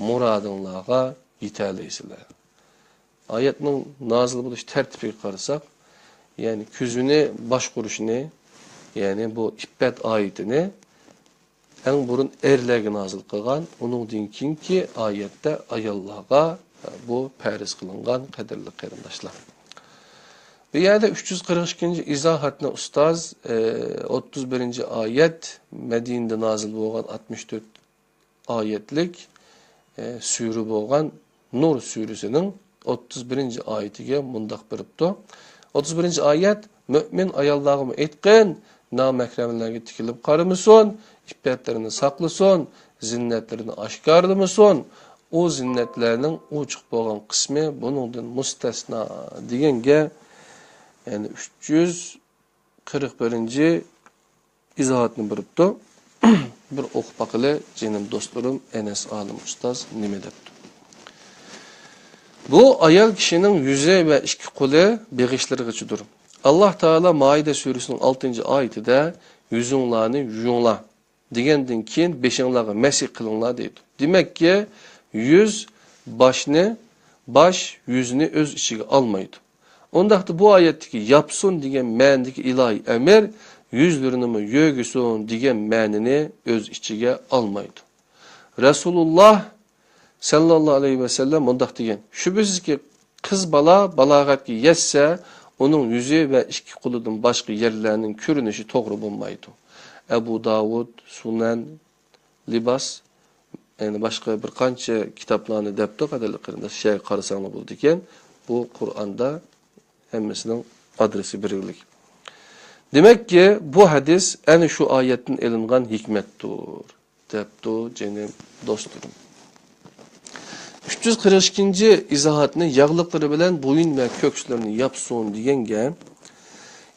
مۇرادىڭلارغا يېتەلەيسىلەر. ئايەتنىڭ نازىل بولۇش تەرتىپىگە قارىساق، يەنى كۆزىنى باشقۇرۇشنى، يەنى بۇ ئىپپەت ئايىتىنى ئەڭ بۇرۇن ئەرلەرگە نازىل قىلغان، ئۇنىڭدىن كېيىنكى ئايەتتە ئاياللارغا بۇ پەرز قىلىنغان، قەدىرلىك قېرىنداشلار. بۇ يەردە ئۈچ يۈز قىرىق ئىككىنچى ئىزاھاتنى ئۇستاز، ئە، ئوتتۇز بىرىنچى ئايەت، مەدىنىدە نازىل بولغان ئاتمىش تۆت ئايەتلىك، ئە، سۈرە بولغان نۇر سۈرىسىنىڭ ئوتتۇز بىرىنچى ئايىتىگە مۇنداق بېرىپتۇ. ئوتتۇز بىرىنچى ئايەت، مۆمىن ئاياللارغىمۇ ئېيتقىن، نامەھرەملەرگە تىكىلىپ قارىمىسۇن، ئىپپەتلىرىنى ساقلىسۇن، زىننەتلىرىنى ئاشكارىلىمىسۇن. ئۇ زىننەتلەرنىڭ ئوچۇق بولغان قىسمى بۇنىڭدىن مۇستەسنا دېگەنگە، يەنى ئۈچ يۈز قىرىق بىرىنچى ئىزاھاتنى بېرىپتۇ. بىر ئوقۇپ باقىلى، جېنىم دوستلىرىم، ئەنەس ئالىم ئۇستاز نېمە دەپتۇ؟ بۇ ئايال كىشىنىڭ يۈزى ۋە ئىككى قولى بېغىشلىرىغىچىدۇر. ئاللاھ تائالا مائىدە سۈرىسىنىڭ ئالتىنچى ئايىتىدە، يۈزۈڭلارنى يۇيۇڭلار دېگەندىن كېيىن، بېشىڭلارغا مەسىھ قىلىڭلار دەيدۇ. دېمەككى، يۈز باشنى، باش يۈزنى ئۆز ئىچىگە ئالمايدۇ. ئۇنداقتا بۇ ئايەتتىكى ياپسۇن دېگەن مەنىدىكى ئىلاھىي ئەمىر يۈزلىرىنىمۇ يۆگىسۇن دېگەن مەنىنى ئۆز ئىچىگە ئالمايدۇ. رەسۇلۇللاھ سەللەللاھۇ ئەلەيھى ۋەسەللەم مۇنداق دېگەن: شۈبھىسىزكى، قىز بالا بالاغەتكە يەتسە، ئۇنىڭ يۈزى ۋە ئىككى قولىدىن باشقا يەرلەرنىڭ كۆرۈنۈشى توغرا بولمايدۇ. ئەبۇ داۋۇد، سۇنەن، لىباس، يەنى باشقا بىر قانچە كىتابلارنى دەپتۇ، قەدىرلىك قېرىنداش، شۇ يەرگە قارىساڭلار بولىدىكەن. بۇ قۇرئاندا ھەممىسىنىڭ ئادرېسى بېرىلگەن. دېمەككى، بۇ ھەدىس ئەنە شۇ ئايەتتىن ئېلىنغان ھېكمەتتۇر، دەپتۇ، جېنىم دوستلىرىم. ئۈچ يۈز قىرىق ئىككىنچى ئىزاھاتنى ياغلىقلىرى بىلەن بويۇن ۋە كۆكسلىرىنى ياپسۇن دېگەنگە،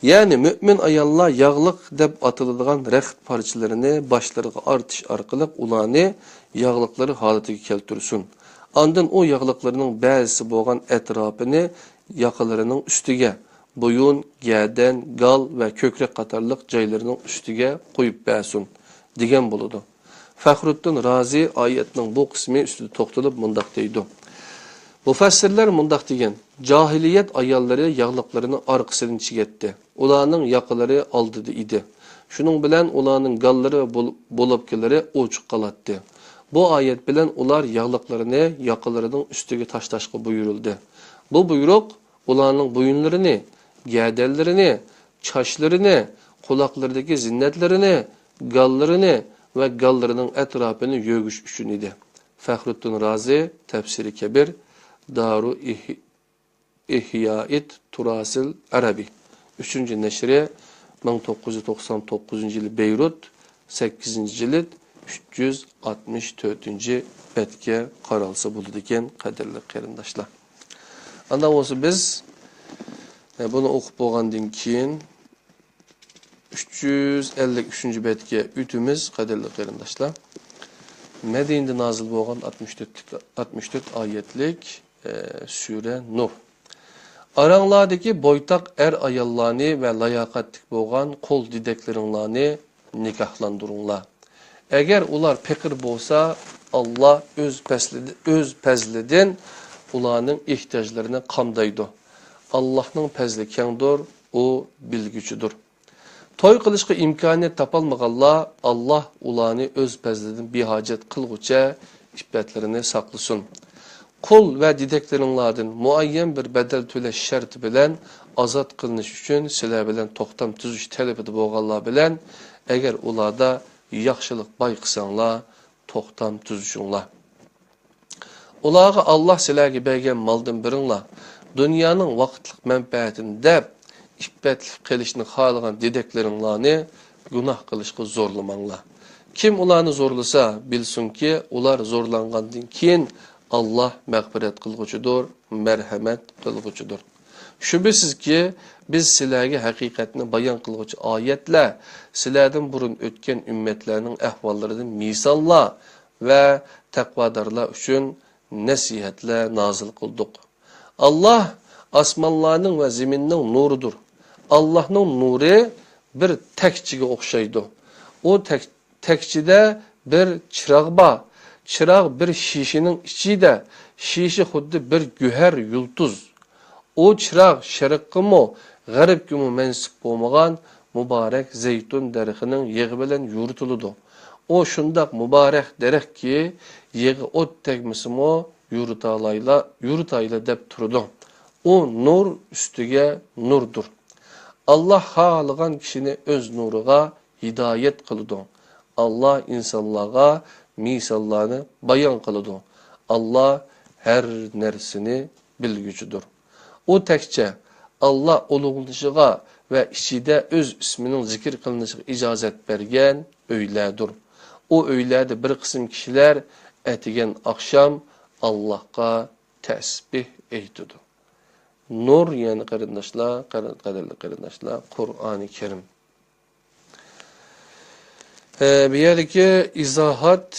يەنى مۆمىن ئاياللار ياغلىق دەپ ئاتىلىدىغان رەخت پارچىلىرىنى باشلىرىغا ئارتىش ئارقىلىق ئۇلارنى ياغلىقلىرى ھالىتىگە كەلتۈرسۇن. ئاندىن ئۇ ياغلىقلىرىنىڭ بەزىسى بولغان ئەتراپىنى ياقىلىرىنىڭ ئۈستىگە، بويۇن، گەدەن، گال ۋە كۆكرەك قاتارلىق جايلىرىنىڭ ئۈستىگە قويۇپ بەرسۇن، دېگەن بولىدۇ. فەخرۇددىن رازى ئايەتنىڭ بۇ قىسمى ئۈستىدە توختىلىپ مۇنداق دەيدۇ: مۇفەسسىرلەر مۇنداق دېگەن، جاھىلىيەت ئاياللىرى ياغلىقلىرىنى ئارقىسىدىن چىگەتتى. ئۇلارنىڭ ياقىلىرى ئالدىدا ئىدى. شۇنىڭ بىلەن ئۇلارنىڭ گاللىرى ۋە بول-، بولۇپكىلىرى ئوچۇق قالاتتى. بۇ ئايەت بىلەن ئۇلار ياغلىقلىرىنى ياقىلىرىنىڭ ئۈستىگە تاشلاشقا بۇيرۇلدى. بۇ بۇيرۇق ئۇلارنىڭ بويۇنلىرىنى، گەدەنلىرىنى، چاچلىرىنى، قۇلاقلىرىدىكى زىننەتلىرىنى، گاللىرىنى ۋە گاللىرىنىڭ ئەتراپىنى يۆگىش ئۈچۈن ئىدى. فەخرۇددىن رازى، تەپسىرى كەبىر، دارۇ ئىھ-، ئىھيائىت تۇراسىل ئەرەبىي. ئۈچىنچى نەشرى، مىڭ توققۇز يۈز توقسان توققۇزىنچى يىلى بەيرۇت، سەككىزىنچى جىلىد، ئۈچ يۈز ئاتمىش تۆتىنچى بەتكە قارالسا بولىدىكەن، قەدىرلىك قېرىنداشلار. ئانداق بولسا بىز، ئە، بۇنى ئوقۇپ بولغاندىن كېيىن، ئۈچ يۈز ئەللىك ئۈچىنچى بەتكە ئۆتىمىز، قەدىرلىك قېرىنداشلار. مەدىنىدە نازىل بولغان ئاتمىش تۆت، ئاتمىش تۆت ئايەتلىك، ئە، سۈرە نۇر. ئاراڭلاردىكى بويتاق ئەر-ئاياللارنى ۋە لاياقەتلىك بولغان قۇل دېدەكلىرىڭلارنى نىكاھلاندۇرۇڭلار. ئەگەر ئۇلار پېقىر بولسا، ئاللا ئۆز پەسلىدە-، ئۆز پەزلىدىن ئۇلارنىڭ ئېھتىياجلىرىنى قامدايدۇ. ئاللاھنىڭ پەزلى كەڭدۇر، ئۇ بىلگۈچىدۇر. توي قىلىشقا ئىمكانىيەت تاپالمىغانلار، ئاللا ئۇلارنى ئۆز پەزلىدىن بىھاجەت قىلغۇچە ئىپپەتلىرىنى ساقلىسۇن. قۇل ۋە دېدەكلىرىڭلاردىن مۇئەييەن بىر بەدەل تۆلەش شەرتى بىلەن ئازاد قىلىنىش ئۈچۈن سىلەر بىلەن توختام تۈزۈش تەلىپىدە بولغانلار بىلەن، ئەگەر ئۇلاردا ياخشىلىق بايقىساڭلار، توختام تۈزۈشۈڭلار. ئۇلارغا ئاللا سىلەرگە بەرگەن مالدىن بېرىڭلار، دۇنيانىڭ ۋاقىتلىق مەنپەئەتىنى دەپ، ئىپپەتلىك قېلىشنى خالىغان دېدەكلىرىڭلارنى گۇناھ قىلىشقا زورلىماڭلار. كىم ئۇلارنى زورلىسا، بىلسۇنكى، ئۇلار زورلانغاندىن كېيىن ئاللا مەغپىرەت قىلغۇچىدۇر، مەرھەمەت قىلغۇچىدۇر. شۈبھىسىزكى، بىز سىلەرگە ھەقىقەتنى بايان قىلغۇچى ئايەتلەر، سىلەردىن بۇرۇن ئۆتكەن ئۈممەتلەرنىڭ ئەھۋاللىرىدىن مىساللار ۋە تەقۋادارلار ئۈچۈن نەسىھەتلەر نازىل قىلدۇق. ئاللا ئاسمانلارنىڭ ۋە زېمىننىڭ نۇرىدۇر. ئاللانىڭ نۇرى بىر تەكچىگە ئوخشايدۇ. ئۇ تەك-، تەكچىدە بىر چىراغ بار. چىراغ بىر شىشىنىڭ ئىچىدە، شىشە خۇددى بىر گۆھەر يۇلتۇز. ئۇ چىراغ شەرققىمۇ، غەربكىمۇ مەنسۇپ بولمىغان مۇبارەك زەيتۇن دەرىخىنىڭ يېغى بىلەن يورۇتۇلىدۇ. ئۇ شۇنداق مۇبارەك دەرەخكى، يېغى ئوت تەگمىسىمۇ يورۇتالايلا، يورۇتايلا دەپ تۇرىدۇ. ئۇ نۇر ئۈستىگە نۇردۇر. ئاللا خالىغان كىشىنى ئۆز نۇرىغا ھىدايەت قىلىدۇ. ئاللا ئىنسانلارغا مىساللارنى بايان قىلىدۇ. ئاللا ھەر نەرسىنى بىلگۈچىدۇر. ئۇ تەكچە ئاللا ئۇلۇغلىنىشىغا ۋە ئىچىدە ئۆز ئىسمىنىڭ زىكىر قىلىنىشىغا ئىجازەت بەرگەن ئۆيلەردۇر. ئۇ ئۆيلەردە بىر قىسىم كىشىلەر ئەتىگەن ئاخشام ئاللاھقا تەسبىھ ئېيتىدۇ. نۇر، يەنى قېرىنداشلار، قەدىرلىك قېرىنداشلار، قۇرئانى كەرىم. ئە، بۇ يەردىكى ئىزاھات،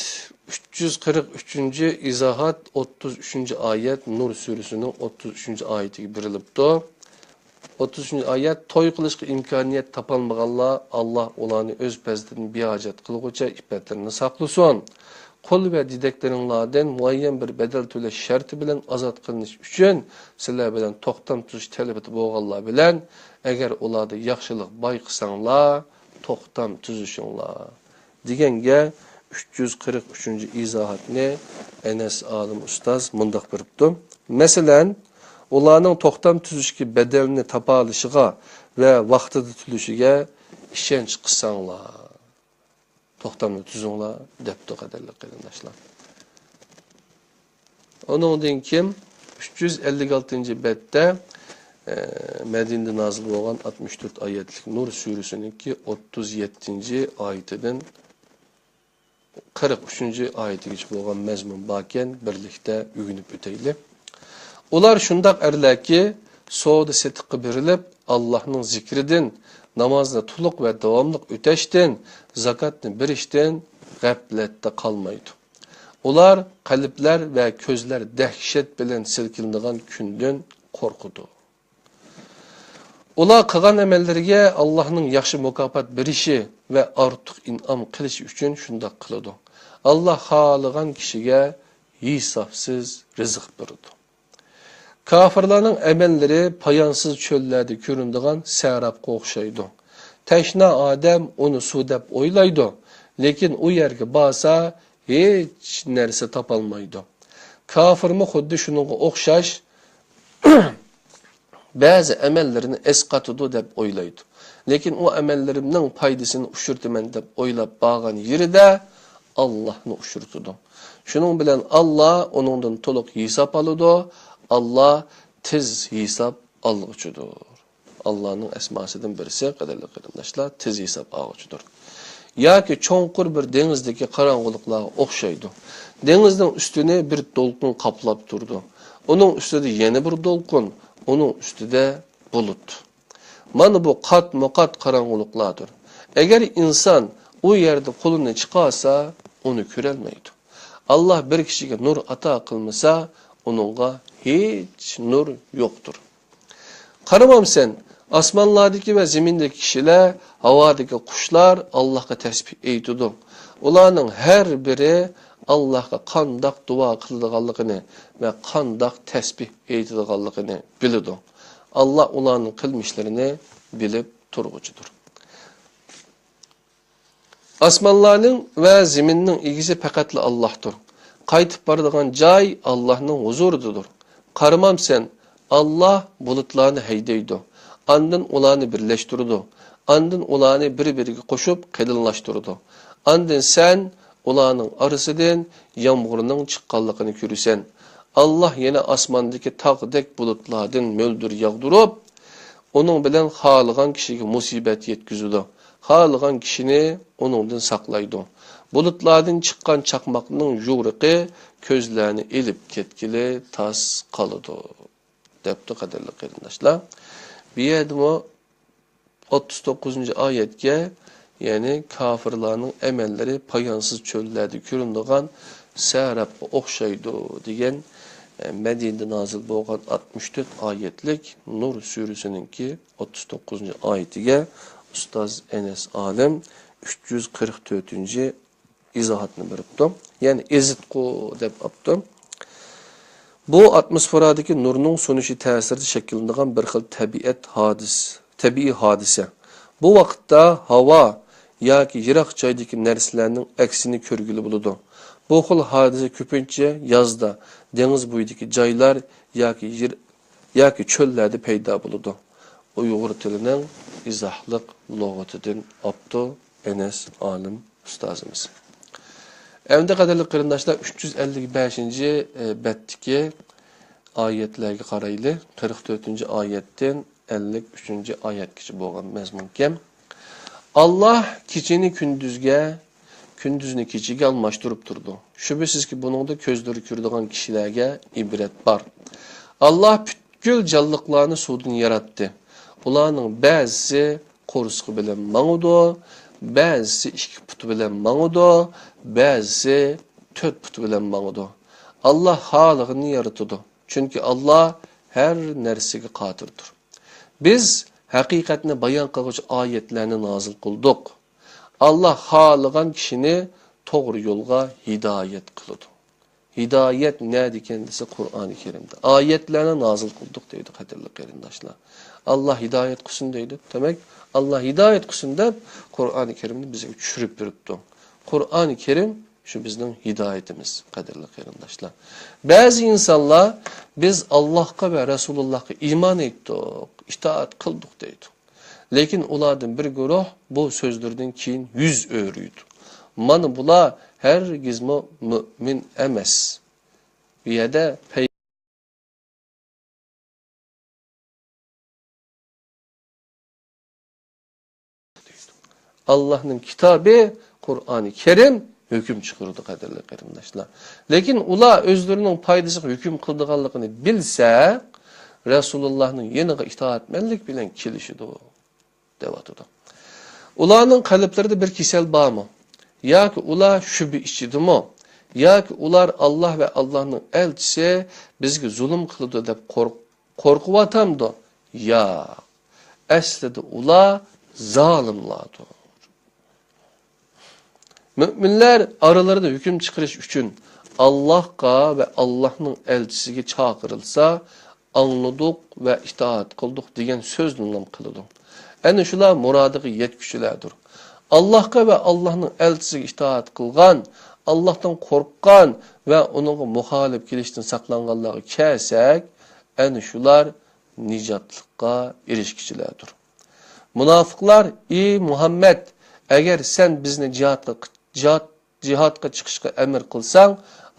ئۈچ يۈز قىرىق ئۈچىنچى ئىزاھات، ئوتتۇز ئۈچىنچى ئايەت، نۇر سۈرىسىنىڭ ئوتتۇز ئۈچىنچى ئايىتىگە بېرىلىپتۇ. ئوتتۇز ئۈچىنچى ئايەت، توي قىلىشقا ئىمكانىيەت تاپالمىغانلار، ئاللا ئۇلارنى ئۆز پەزلىدىن بىھاجەت قىلغۇچە ئىپپەتلىرىنى ساقلىسۇن. قۇل ۋە دېدەكلىرىڭلاردىن مۇئەييەن بىر بەدەل تۆلەش شەرتى بىلەن ئازاد قىلىنىش ئۈچۈن سىلەر بىلەن توختام تۈزۈش تەلىپىدە بولغانلار بىلەن، ئەگەر ئۇلاردا ياخشىلىق بايقىساڭلار، توختام تۈزۈشۈڭلار، دېگەنگە ئۈچ يۈز قىرىق ئۈچىنچى ئىزاھاتنى ئەنەس ئالىم ئۇستاز مۇنداق بېرىپتۇ. مەسىلەن، ئۇلارنىڭ توختام تۈزۈشكە بەدەلنى تاپالىشىغا ۋە ۋاقتىدا تۆلىشىگە ئىشەنچ قىلساڭلار، توختامنى تۈزۈڭلار، دەپتۇ، قەدىرلىك قېرىنداشلار. ئۇنىڭدىن كېيىن ئۈچ يۈز ئەللىك ئالتىنچى بەتتە، ئە، مەدىنىدە نازىل بولغان ئاتمىش تۆت ئايەتلىك نۇر سۈرىسىنىڭكى ئوتتۇز يەتتىنچى ئايىتىدىن قىرىق ئۈچىنچى ئايىتىگىچە بولغان مەزمۇن باركەن، بىرلىكتە ئۆگىنىپ ئۆتەيلى. ئۇلار شۇنداق ئەرلەركى، سودا سېتىققا بېرىلىپ، ئاللاھنىڭ زىكرىدىن، نامازنى تولۇق ۋە داۋاملىق ئۆتەشتىن، زاكاتنى بېرىشتىن غەپلەتتە قالمايدۇ. ئۇلار قەلبلەر ۋە كۆزلەر دەھشەت بىلەن سىلكىنىدىغان كۈندىن قورقىدۇ. ئۇلار قىلغان ئەمەللىرىگە ئاللاھنىڭ ياخشى مۇكاپات بېرىشى ۋە ئارتۇق ئىنئام قىلىشى ئۈچۈن شۇنداق قىلىدۇ. ئاللاھ خالىغان كىشىگە ھېسابسىز رىزىق بېرىدۇ. كاپىرلارنىڭ ئەمەللىرى پايانسىز چۆللەردە كۆرۈنىدىغان سەرابقا ئوخشايدۇ. تەشنا ئادەم ئۇنى سۇ دەپ ئويلايدۇ، لېكىن ئۇ يەرگە بارسا، ھېچ نەرسە تاپالمايدۇ. كاپىرمۇ خۇددى شۇنىڭغا ئوخشاش، بەزى ئەمەللىرىنى ئەسقاتىدۇ دەپ ئويلايدۇ. لېكىن ئۇ ئەمەللىرىمنىڭ پايدىسىنى ئۇچرىتىمەن دەپ ئويلاپ بارغان يېرىدە ئاللاھنى ئۇچرىتىدۇ. شۇنىڭ بىلەن ئاللا ئۇنىڭدىن تولۇق ھېساب ئالىدۇ. ئاللا تېز ھېساب ئالغۇچىدۇر. ئاللانىڭ ئەسماسىدىن بىرسى، قەدىرلىك قېرىنداشلار، تېز ھېساب ئالغۇچىدۇر. ياكى چوڭقۇر بىر دېڭىزدىكى قاراڭغۇلۇقلارغا ئوخشايدۇ. دېڭىزنىڭ ئۈستىنى بىر دولقۇن قاپلاپ تۇرىدۇ. ئۇنىڭ ئۈستىدە يەنە بىر دولقۇن، ئۇنىڭ ئۈستىدە بۇلۇت. مانا بۇ قاتمۇقات قاراڭغۇلۇقلاردۇر. ئەگەر ئىنسان ئۇ يەردە قولىنى چىقارسا، ئۇنى كۆرەلمەيدۇ. ئاللا بىر كىشىگە نۇر ئاتا قىلمىسا، ئۇنىڭغا ھېچ نۇر يوقتۇر. قارىمامسەن، ئاسمانلاردىكى ۋە زېمىندىكى كىشىلەر، ھاۋادىكى قۇشلار ئاللاھقا تەسبىھ ئېيتىدۇ. ئۇلارنىڭ ھەر بىرى ئاللاھقا قانداق دۇئا قىلىدىغانلىقىنى ۋە قانداق تەسبىھ ئېيتىدىغانلىقىنى بىلىدۇ. ئاللا ئۇلارنىڭ قىلمىشلىرىنى بىلىپ تۇرغۇچىدۇر. ئاسمانلارنىڭ ۋە زېمىننىڭ ئىگىسى پەقەتلا ئاللاھتۇر. قايتىپ بارىدىغان جاي ئاللاھنىڭ ھۇزۇرىدىدۇر. قارىمامسەن، ئاللاھ بۇلۇتلارنى ھەيدەيدۇ. ئاندىن ئۇلارنى بىرلەشتۈرىدۇ. ئاندىن ئۇلارنى بىر-بىرىگە قوشۇپ قېلىنلاشتۇرىدۇ. ئاندىن سەن ئۇلارنىڭ ئارىسىدىن يامغۇرنىڭ چىققانلىقىنى كۆرىسەن. ئاللاھ يەنە ئاسماندىكى تاغدەك بۇلۇتلاردىن مۆلدۈر ياغدۇرۇپ، ئۇنىڭ بىلەن خالىغان كىشىگە مۇسىبەت يەتكۈزىدۇ، خالىغان كىشىنى ئۇنىڭدىن ساقلايدۇ. بۇلۇتلاردىن چىققان چاقماقنىڭ يورۇقى كۆزلەرنى ئېلىپ كەتكىلى تاس قالىدۇ، دەپتۇ، قەدىرلىك قېرىنداشلار. بۇ يەردىمۇ ئوتتۇز توققۇزىنچى ئايەتكە، يەنى كاپىرلارنىڭ ئەمەللىرى پايانسىز چۆللەردە كۆرۈنىدىغان سەھراپقا ئوخشايدۇ دېگەن، ئە، مەدىنىدە نازىل بولغان ئاتمىش تۆت ئايەتلىك نۇر سۈرىسىنىڭكى ئوتتۇز توققۇزىنچى ئايىتىگە ئۇستاز ئەنەس ئالىم ئۈچ يۈز قىرىق تۆتىنچى ئىزاھاتنى بېرىپتۇ. يەنى ئېزىتقۇ دەپ ئاپتۇ. بۇ ئاتموسفېرادىكى نۇرنىڭ سۇنۇشى تەسىرىدە شەكىللىنىدىغان بىر خىل تەبىئەت ھادىس-، تەبىئىي ھادىسە. بۇ ۋاقىتتا ھاۋا ياكى يىراق جايدىكى نەرسىلەرنىڭ ئەكسىنى كۆرگىلى بولىدۇ. بۇ خىل ھادىسە كۆپىنچە يازدا، دېڭىز بويىدىكى جايلار ياكى يىر-، ياكى چۆللەردە پەيدا بولىدۇ. ئۇيغۇر تىلىنىڭ ئىزاھلىق لۇغىتىدىن ئاپتۇ ئەنەس ئالىم ئۇستازىمىز. ئەمدى قەدىرلىك قېرىنداشلار، ئۈچ يۈز ئەللىك بەشىنچى، ئە، بەتتىكى ئايەتلەرگە قارايلى. قىرىق تۆتىنچى ئايەتتىن ئەللىك ئۈچىنچى ئايەتكىچە بولغان مەزمۇنكەن. ئاللاھ كېچىنى كۈندۈزگە، كۈندۈزنى كېچىگە ئالماشتۇرۇپ تۇرىدۇ. شۈبھىسىزكى، بۇنىڭدا كۆزلىرى كۆرىدىغان كىشىلەرگە ئىبرەت بار. ئاللاھ پۈتكۈل جانلىقلارنى سۇدىن ياراتتى. ئۇلارنىڭ بەزىسى قورسىقى بىلەن ماڭىدۇ، بەزىسى ئىككى پۇتى بىلەن ماڭىدۇ، بەزىسى تۆت پۇتى بىلەن ماڭىدۇ. ئاللاھ خالىغىنىنى يارىتىدۇ. چۈنكى ئاللاھ ھەر نەرسىگە قادىردۇر. بىز ھەقىقەتنى بايان قىلغۇچى ئايەتلەرنى نازىل قىلدۇق. ئاللاھ خالىغان كىشىنى توغرا يولغا ھىدايەت قىلىدۇ. ھىدايەت نەدىكەن دېسە، قۇرئانى كەرىمدە. ئايەتلەرنى نازىل قىلدۇق دەيدۇ، قەدىرلىك قېرىنداشلار. ئاللاھ ھىدايەت قىلسۇن دەيدۇ. دېمەك، ئاللاھ ھىدايەت قىلسۇن دەپ قۇرئانى كەرىمنى بىزگە چۈشۈرۈپ بېرىپتۇ. قۇرئانى كەرىم شۇ بىزنىڭ ھىدايىتىمىز، قەدىرلىك قېرىنداشلار. بەزى ئىنسانلار، «بىز ئاللاھقا ۋە رەسۇلۇللاھقا ئىمان ئېيتتۇق، ئىتائەت قىلدۇق» دەيدۇ. لېكىن ئۇلاردىن بىر گۇرۇھ بۇ سۆزلىرىدىن كېيىن يۈز ئۆرۈيدۇ. مانا بۇلار ھەرگىزمۇ مۆمىن ئەمەس. بۇ يەردە پەي-، ئاللاھنىڭ كىتابى قۇرئانى كەرىم ھۆكۈم چىقىرىدۇ، قەدىرلىك قېرىنداشلار. لېكىن ئۇلار ئۆزلىرىنىڭ پايدىسىغا ھۆكۈم قىلىدىغانلىقىنى بىلسە، رەسۇلۇللاھنىڭ يېنىغا ئىتائەتمەنلىك بىلەن كېلىشىدۇ، دەۋاتىدۇ. ئۇلارنىڭ قەلبلىرىدە بىر كېسەل بارمۇ؟ ياكى ئۇلار شۈبھە ئىچىدىمۇ؟ ياكى ئۇلار ئاللاھ ۋە ئاللاھنىڭ ئەلچىسى بىزگە زۇلۇم قىلىدۇ دەپ قورق-، قورقۇۋاتامدۇ؟ ياق. ئەسلىدە ئۇلار زالىملاردۇر. مۆمىنلەر ئارىلىرىدا ھۆكۈم چىقىرىش ئۈچۈن ئاللاھقا ۋە ئاللاھنىڭ ئەلچىسىگە چاقىرىلسا، «ئاڭلىدۇق ۋە ئىتائەت قىلدۇق» دېگەن سۆزنىلا قىلىدۇ. ئەنە شۇلار مۇرادىغا يەتكۈچىلەردۇر. ئاللاھقا ۋە ئاللاھنىڭ ئەلچىسىگە ئىتائەت قىلغان، ئاللاھتىن قورققان ۋە ئۇنىڭغا مۇخالىپ كېلىشتىن ساقلانغانلارغا كەلسەك، ئەنە شۇلار نىجاتلىققا ئېرىشكۈچىلەردۇر. مۇناپىقلار: «ئى مۇھەممەد، ئەگەر سەن بىزنى جىھادقا، جىھاد، جىھادقا چىقىشقا ئەمر قىلساڭ،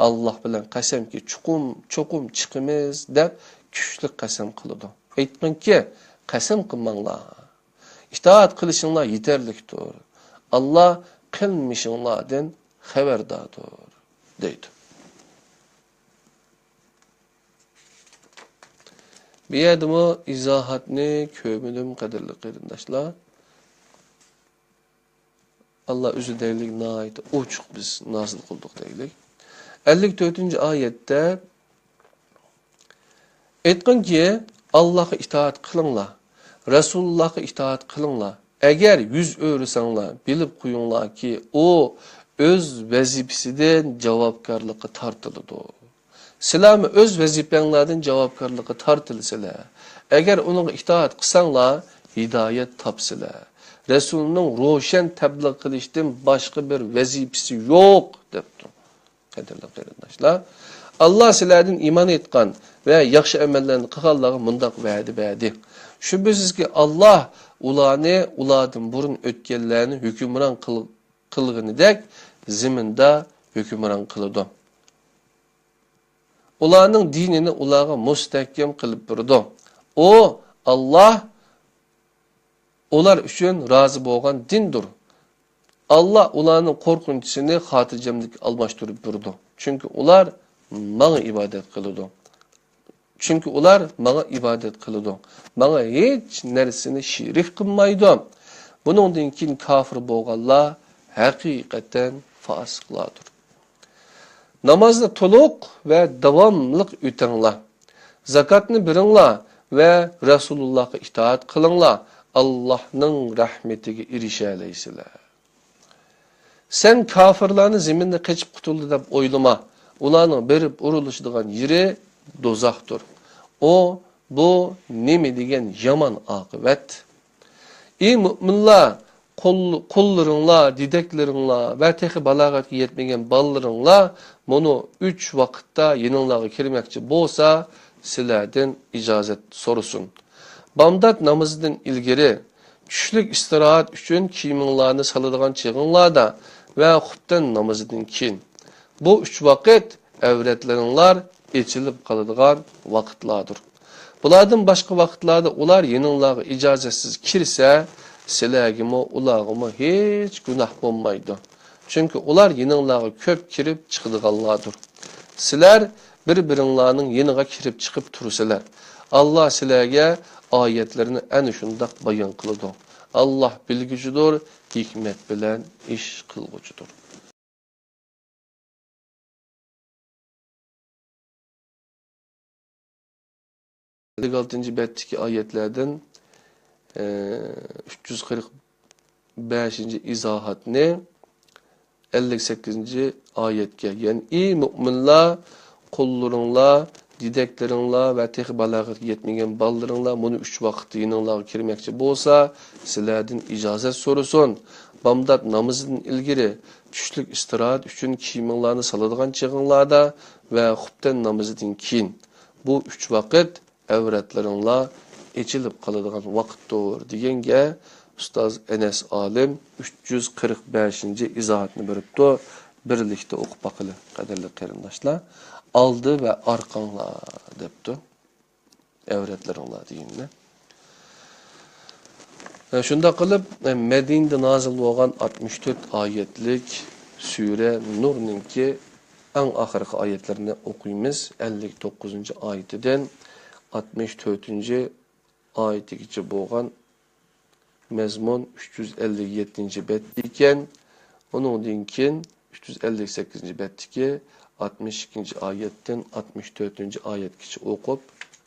ئاللاھ بىلەن قەسەمكى، چوقۇم، چوقۇم چىقىمىز» دەپ كۈچلۈك قەسەم قىلىدۇ. ئېيتقىنكى، قەسەم قىلماڭلار. ئىتائەت قىلىشىڭلار يېتەرلىكتۇر. ئاللاھ قىلمىشىڭلاردىن خەۋەرداردۇر، دەيدۇ. بۇ يەردىمۇ ئىزاھاتنى كۆرمىدىم، قەدىرلىك قېرىنداشلار. ئاللاھ ئۆزى دەيلىك ناھايىتى ئوچۇق بىز نازىل قىلدۇق دەيلىك. ئەللىك تۆتىنچى ئايەتتە ئېيتقىنكى، ئاللاھقا ئىتائەت قىلىڭلار، رەسۇلۇللاھقا ئىتائەت قىلىڭلار. ئەگەر يۈز ئۆرۈسەڭلار، بىلىپ قويۇڭلاركى، ئۇ ئۆز ۋەزىپىسىدىن جاۋابكارلىققا تارتىلىدۇ. سىلەرمۇ ئۆز ۋەزىپەڭلاردىن جاۋابكارلىققا تارتىلىسىلەر. ئەگەر ئۇنىڭغا ئىتائەت قىلساڭلار، ھىدايەت تاپسىلەر. رەسۇلنىڭ روشەن تەبلىغ قىلىشتىن باشقا بىر ۋەزىپىسى يوق، دەپتۇ. قەدىرلىك قېرىنداشلار، ئاللاھ سىلەردىن ئىمان ئېيتقان ۋە ياخشى ئەمەللەرنى قىلغانلارغا مۇنداق ۋەدە بەردى. شۈبھىسىزكى، ئاللاھ ئۇلارنى ئۇلاردىن بۇرۇن ئۆتكەنلەرنى ھۆكۈمران قىل-، قىلغىنىدەك زېمىندا ھۆكۈمران قىلىدۇ. ئۇلارنىڭ دىنىنى ئۇلارغا مۇستەھكەم قىلىپ بېرىدۇ. ئۇ، ئاللاھ ئۇلار ئۈچۈن رازى بولغان دىندۇر. ئاللاھ ئۇلارنىڭ قورقۇنچىسىنى خاتىرجەملىككە ئالماشتۇرۇپ بېرىدۇ. چۈنكى ئۇلار ماڭا ئىبادەت قىلىدۇ. چۈنكى ئۇلار ماڭا ئىبادەت قىلىدۇ. ماڭا ھېچ نەرسىنى شېرىك قىلمايدۇ. بۇنىڭدىن كېيىن كاپىر بولغانلار ھەقىقەتەن فاسىقلاردۇر. نامازنى تولۇق ۋە داۋاملىق ئۆتەڭلار. زاكاتنى بېرىڭلار ۋە رەسۇلۇللاھقا ئىتائەت قىلىڭلار، ئاللاھنىڭ رەھمىتىگە ئېرىشەلەيسىلەر. سەن كاپىرلارنى زېمىندا قېچىپ قۇتۇلدى دەپ ئويلىما، ئۇلارنىڭ بېرىپ ئۇرۇلۇشىدىغان يېرى دوزاختۇر. ئۇ، بۇ نېمە دېگەن يامان ئاقىۋەت! ئى مۆمىنلار، قۇل-، قۇللىرىڭلار، دېدەكلىرىڭلار ۋە تېخى بالاغەتكە يەتمىگەن بالىلىرىڭلار مۇنۇ ئۈچ ۋاقىتتا يېنىڭلارغا كىرمەكچى بولسا، سىلەردىن ئىجازەت سورىسۇن. بامدات نامىزىدىن ئىلگىرى، چۈشلۈك ئىستىراھەت ئۈچۈن كىيىمىڭلارنى سالىدىغان چېغىڭلاردا ۋە خۇپتەن نامىزىدىن كېيىن. بۇ ئۈچ ۋاقىت ئەۋرەتلىرىڭلار ئېچىلىپ قالىدىغان ۋاقىتلاردۇر. بۇلاردىن باشقا ۋاقىتلاردا ئۇلار يېنىڭلارغا ئىجازەتسىز كىرسە، سىلەرگىمۇ، ئۇلارغىمۇ ھېچ گۇناھ بولمايدۇ. چۈنكى ئۇلار يېنىڭلارغا كۆپ كىرىپ چىقىدىغانلاردۇر. سىلەر بىر-بىرىڭلارنىڭ يېنىغا كىرىپ چىقىپ تۇرىسىلەر. ئاللاھ سىلەرگە ئايەتلىرىنى ئەنە شۇنداق بايان قىلىدۇ. ئاللاھ بىلگۈچىدۇر، ھېكمەت بىلەن ئىش قىلغۇچىدۇر. ئەللىك ئالتىنچى بەتتىكى ئايەتلەردىن، ئە، ئۈچ يۈز قىرىق بەشىنچى ئىزاھاتنى ئەللىك سەككىزىنچى ئايەتكە، يەنى، ئى مۆمىنلار، قۇللىرىڭلار، دېدەكلىرىڭلار ۋە تېخى بالاغەتكە يەتمىگەن بالىلىرىڭلار مۇنۇ ئۈچ ۋاقىتتا يېنىڭلارغا كىرمەكچى بولسا، سىلەردىن ئىجازەت سورىسۇن. بامدات نامىزىدىن ئىلگىرى، چۈشلۈك ئىستىراھەت ئۈچۈن كىيىمىڭلارنى سالىدىغان چېغىڭلاردا ۋە خۇپتەن نامىزىدىن كېيىن. بۇ ئۈچ ۋاقىت ئەۋرەتلىرىڭلار ئېچىلىپ قالىدىغان ۋاقىتتۇر، دېگەنگە ئۇستاز ئەنەس ئالىم ئۈچ يۈز قىرىق بەشىنچى ئىزاھاتنى بېرىپتۇ. بىرلىكتە ئوقۇپ باقىلى، قەدىرلىك قېرىنداشلار. ئالدى ۋە ئارقاڭلار دەپتۇ. ئەۋرەتلىرىڭلار دېگىنىنى. شۇنداق قىلىپ، مەدىنىدە نازىل بولغان ئاتمىش تۆت ئايەتلىك سۈرە نۇرنىڭكى ئەڭ ئاخىرقى ئايەتلىرىنى ئوقۇيمىز. ئەللىك توققۇزىنچى ئايىتىدىن ئاتمىش تۆتىنچى ئايىتىگىچە بولغان مەزمۇن ئۈچ يۈز ئەللىك يەتتىنچى بەتتە ئىكەن. ئۇنىڭدىن كېيىن ئۈچ يۈز ئەللىك سەككىزىنچى بەتتىكى ئاتمىش ئىككىنچى ئايەتتىن ئاتمىش تۆتىنچى ئايەتكىچە ئوقۇپ،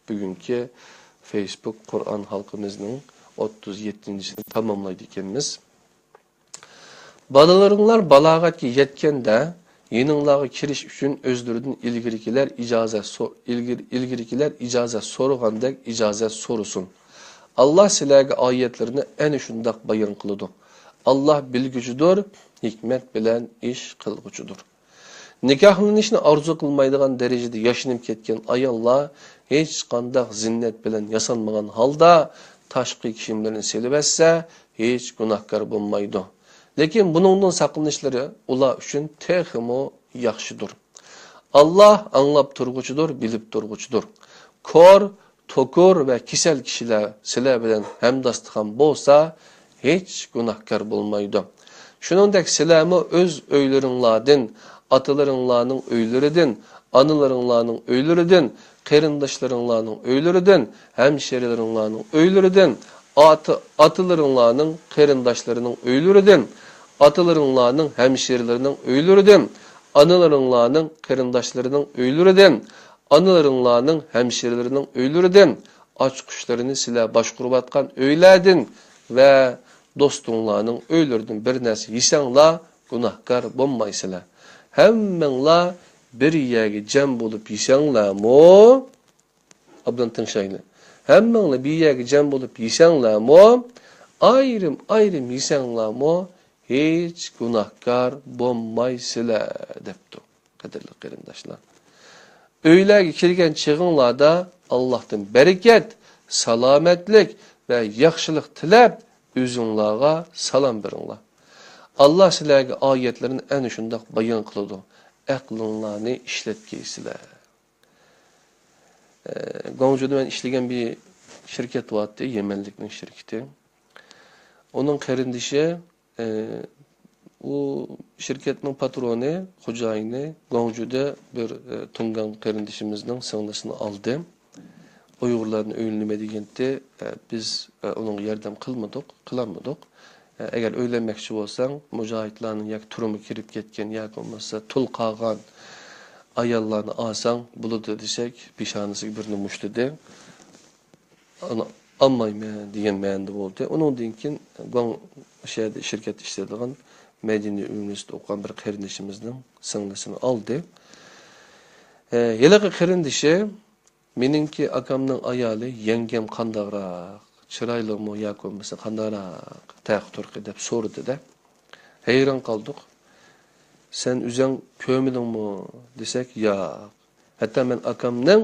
بۈگۈنكى فېيسبۇك قۇرئان ھالقىمىزنىڭ ئوتتۇز يەتتىنچىسىنى تاماملايدىكەنمىز. بالىلىرىڭلار بالاغەتكە يەتكەندە، يېنىڭلارغا كىرىش ئۈچۈن ئۆزلىرىدىن ئىلگىرىكىلەر ئىجازەت سو-، ئىلگىر-، ئىلگىرىكىلەر ئىجازەت سورىغاندەك ئىجازەت سورىسۇن. ئاللا سىلەرگە ئايەتلىرىنى ئەنە شۇنداق بايان قىلىدۇ. ئاللا بىلگۈچىدۇر، ھېكمەت بىلەن ئىش قىلغۇچىدۇر. نىكاھلىنىشنى ئارزۇ قىلمايدىغان دەرىجىدە ياشىنىپ كەتكەن ئاياللار ھېچقانداق زىننەت بىلەن ياسانمىغان ھالدا تاشقى كىيىملىرىنى سېلىۋەتسە، ھېچ گۇناھكار بولمايدۇ. لېكىن بۇنىڭدىن ساقلىنىشلىرى ئۇلار ئۈچۈن تېخىمۇ ياخشىدۇر. ئاللا ئاڭلاپ تۇرغۇچىدۇر، بىلىپ تۇرغۇچىدۇر. كور، توكۇر ۋە كېسەل كىشىلەر سىلەر بىلەن ھەمداستىخان بولسا، ھېچ گۇناھكار بولمايدۇ. شۇنىڭدەك سىلەرمۇ ئۆز ئۆيلىرىڭلاردىن، ئاتىلىرىڭلارنىڭ ئۆيلىرىدىن، ئانىلىرىڭلارنىڭ ئۆيلىرىدىن، قېرىنداشلىرىڭلارنىڭ ئۆيلىرىدىن، ھەمشىرىلىرىڭلارنىڭ ئۆيلىرىدىن، ئاتا-، ئاتىلىرىڭلارنىڭ قېرىنداشلىرىنىڭ ئۆيلىرىدىن، ئاتىلىرىڭلارنىڭ ھەمشىرىلىرىنىڭ ئۆيلىرىدىن، ئانىلىرىڭلارنىڭ قېرىنداشلىرىنىڭ ئۆيلىرىدىن، ئانىلىرىڭلارنىڭ ھەمشىرىلىرىنىڭ ئۆيلىرىدىن، ئاچقۇچلىرىنى سىلەر باشقۇرۇۋاتقان ئۆيلەردىن ۋە دوستۇڭلارنىڭ ئۆيلىرىدىن بىر نەرسە يېسەڭلار، گۇناھكار بولمايسىلەر. ھەممەڭلار بىر يەرگە جەم بولۇپ يېسەڭلارمۇ، ئوبدان تىڭشايلى. ھەممەڭلار بىر يەرگە جەم بولۇپ يېسەڭلارمۇ، ئايرىم-ئايرىم يېسەڭلارمۇ، ھېچ گۇناھكار بولمايسىلەر، دەپتۇ. قەدىرلىك قېرىنداشلار، ئۆيلەرگە كىرگەن چېغىڭلاردا ئاللاھتىن بەرىكەت، سالامەتلىك ۋە ياخشىلىق تىلەپ، ئۆزۈڭلارغا سالام بېرىڭلار. ئاللا سىلەرگە ئايەتلىرىنى ئەنە شۇنداق بايان قىلىدۇ. ئەقلىڭلارنى ئىشلەتكەيسىلەر. ئە، گۇاڭجۇدا مەن ئىشلىگەن بىر شىركەت بارتتى، يەمەنلىكنىڭ شىركىتى. ئۇنىڭ قېرىندىشى، ئە، ئۇ شىركەتنىڭ پاترونى، خوجايىنى گۇاڭجۇدا بىر، ئە، تۇڭگان قېرىندىشىمىزنىڭ سىڭلىسىنى ئالدى. ئۇيغۇرلارنى ئۆيلىنىمەن دېگەنتى، ئە، بىز، ئە، ئۇنىڭغا ياردەم قىلمىدۇق، قىلالمىدۇق. ئە، ئەگەر ئۆيلەنمەكچى بولساڭ، مۇجاھىدلارنىڭ ياكى تۈرمىگە كىرىپ كەتكەن ياكى بولمىسا تۇل قالغان ئاياللارنى ئالساڭ بولىدۇ دېسەك، پېشانىسىگە بىرنى مۇشتلىدى. ئۇنى ئالمايمەن دېگەن مەنىدە بولدى. ئۇنىڭدىن كېيىن گۇاڭ شەھەردە شىركەتتە ئىشلەيدىغان مەدەنىي ئۇنىۋېرسىتېتتا ئوقۇغان بىر قېرىندىشىمىزنىڭ سىڭلىسىنى ئالدى. ئە، ھېلىقى قېرىندىشى، مېنىڭكى ئاكامنىڭ ئايالى يەڭگەم قانداقراق، چىرايلىقمۇ ياكى بولمىسا قانداقراق تەرىقى تۇرقى دەپ سورىدى-دە. ھەيران قالدۇق. سەن ئۆزۈڭ كۆرمىدىڭمۇ دېسەك، ياق. ھەتتا مەن ئاكامنىڭ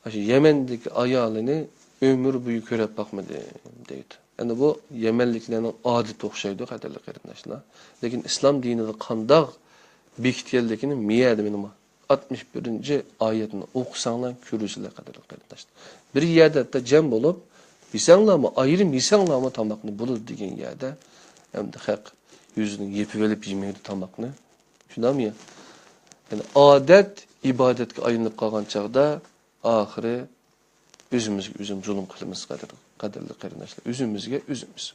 ئاشۇ يەمەندىكى ئايالىنى ئۆمۈر بويى كۆرۈپ باقمىدىم دەيدۇ. ئەنە بۇ يەمەنلىكلەرنىڭ ئادىتى ئوخشايدۇ، قەدىرلىك قېرىنداشلار. لېكىن ئىسلام دىنىدا قانداق بېكىتكەنلىكىنى مىيەدە مېنىڭ ئاتمىش بىرىنچى ئايەتنى ئوقۇساڭلار كۆرىسىلەر، قەدىرلىك قېرىنداشلار. بىر يەردە ھەتتا جەم بولۇپ، يېسەڭلارمۇ، ئايرىم يېسەڭلارمۇ تاماقنى بولىدۇ دېگەن يەردە، ئەمدى خەق يۈزىنى يېپىۋېلىپ يېمەيدۇ تاماقنى. شۇنداقمۇ يا؟ يەنى ئادەت ئىبادەتكە ئايلىنىپ قالغان چاغدا ئاخىرى ئۆزىمىزگە ئۆزىمىز زۇلۇم قىلىمىز، قەدىر-، قەدىرلىك قېرىنداشلار. ئۆزىمىزگە ئۆزىمىز.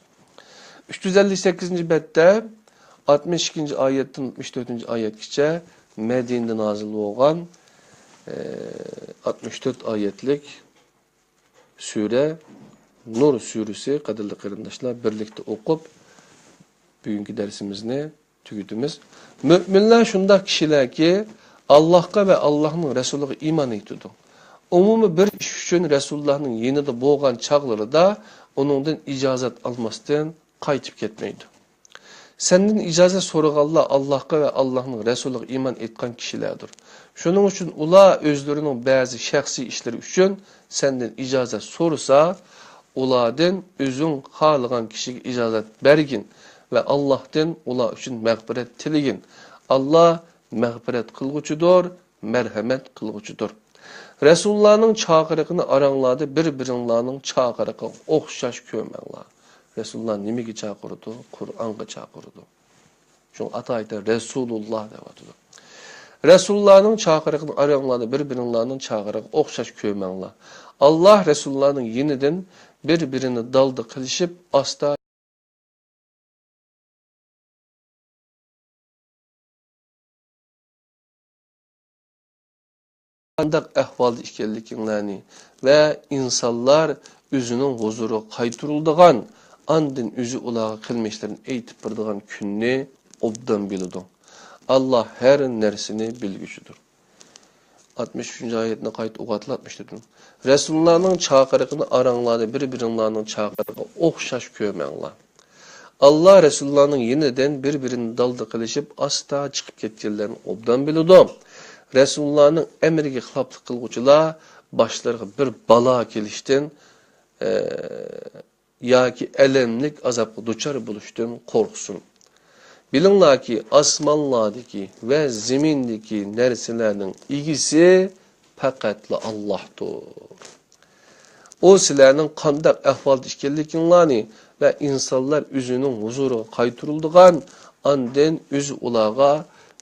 ئۈچ يۈز ئەللىك سەككىزىنچى بەتتە ئاتمىش ئىككىنچى ئايەتتىن ئاتمىش تۆتىنچى ئايەتكىچە مەدىنىدە نازىل بولغان، ئە، ئاتمىش تۆت ئايەتلىك سۈرە نۇر سۈرىسى، قەدىرلىك قېرىنداشلار، بىرلىكتە ئوقۇپ، بۈگۈنكى دەرسىمىزنى تۈگىتىمىز. مۆمىنلەر شۇنداق كىشىلەركى، ئاللاھقا ۋە ئاللاھنىڭ رەسۇلىغا ئىمان ئېيتىدۇ. ئومۇمىي بىر ئىش ئۈچۈن رەسۇلۇللاھنىڭ يېنىدا بولغان چاغلىرىدا ئۇنىڭدىن ئىجازەت ئالماستىن قايتىپ كەتمەيدۇ. سەندىن ئىجازەت سورىغانلار ئاللاھقا ۋە ئاللاھنىڭ رەسۇلىغا ئىمان ئېيتقان كىشىلەردۇر. شۇنىڭ ئۈچۈن ئۇلار ئۆزلىرىنىڭ بەزى شەخسىي ئىشلىرى ئۈچۈن سەندىن ئىجازەت سورىسا، ئۇلاردىن ئۆزۈڭ خالىغان كىشىگە ئىجازەت بەرگىن ۋە ئاللاھتىن ئۇلار ئۈچۈن مەغپىرەت تىلىگىن. ئاللا مەغپىرەت قىلغۇچىدۇر، مەرھەمەت قىلغۇچىدۇر. رەسۇلۇللانىڭ چاقىرىقىنى ئاراڭلاردا بىر-بىرىڭلارنىڭ چاقىرىقىغا ئوخشاش كۆرمەڭلار. رەسۇلۇللا نېمىگە چاقىرىدۇ؟ قۇرئانغا چاقىرىدۇ. شۇڭا ئاتا ئېيتار، رەسۇلۇللا دەۋاتىدۇ. رەسۇلۇللانىڭ چاقىرىقىنى ئاراڭلاردا بىر-بىرىڭلارنىڭ چاقىرىقىغا ئوخشاش كۆرمەڭلار. ئاللا رەسۇلۇللانىڭ يېنىدىن بىر-بىرىنى دالدا قىلىشىپ، ئاستا قانداق ئەھۋالدا ئىكەنلىكىڭلارنى ۋە ئىنسانلار ئۆزىنىڭ ھۇزۇرىغا قايتۇرۇلىدىغان، ئاندىن ئۆزى ئۇلارغا قىلمىشلىرىنى ئېيتىپ بېرىدىغان كۈننى ئوبدان بىلىدۇ. ئاللا ھەر نەرسىنى بىلگۈچىدۇر. ئاتمىش ئۈچىنچى ئايەتنى قايتا ئوقۇۋاتىلا، ئاتمىش تۆتىنچى. رەسۇلۇللانىڭ چاقىرىقىنى ئاراڭلاردا بىر-بىرىڭلارنىڭ چاقىرىقىغا ئوخشاش كۆرمەڭلار. ئاللا رەسۇلۇللانىڭ يېنىدىن بىر-بىرىنى دالدا قىلىشىپ ئاستا چىقىپ كەتكەنلەرنى ئوبدان بىلىدۇ. رەسۇلۇللانىڭ ئەمرىگە خىلاپلىق قىلغۇچىلار باشلىرىغا بىر بالا كېلىشتىن، ئە، ياكى ئەلەملىك ئازابقا دۇچار بولۇشتىن قورقسۇن. بىلىڭلاركى، ئاسمانلاردىكى ۋە زېمىندىكى نەرسىلەرنىڭ ئىگىسى پەقەتلا ئاللاھتۇر. ئۇ سىلەرنىڭ قانداق ئەھۋالدا ئىكەنلىكىڭلارنى ۋە ئىنسانلار ئۆزىنىڭ ھۇزۇرىغا قايتۇرۇلىدىغان، ئاندىن ئۆزى ئۇلارغا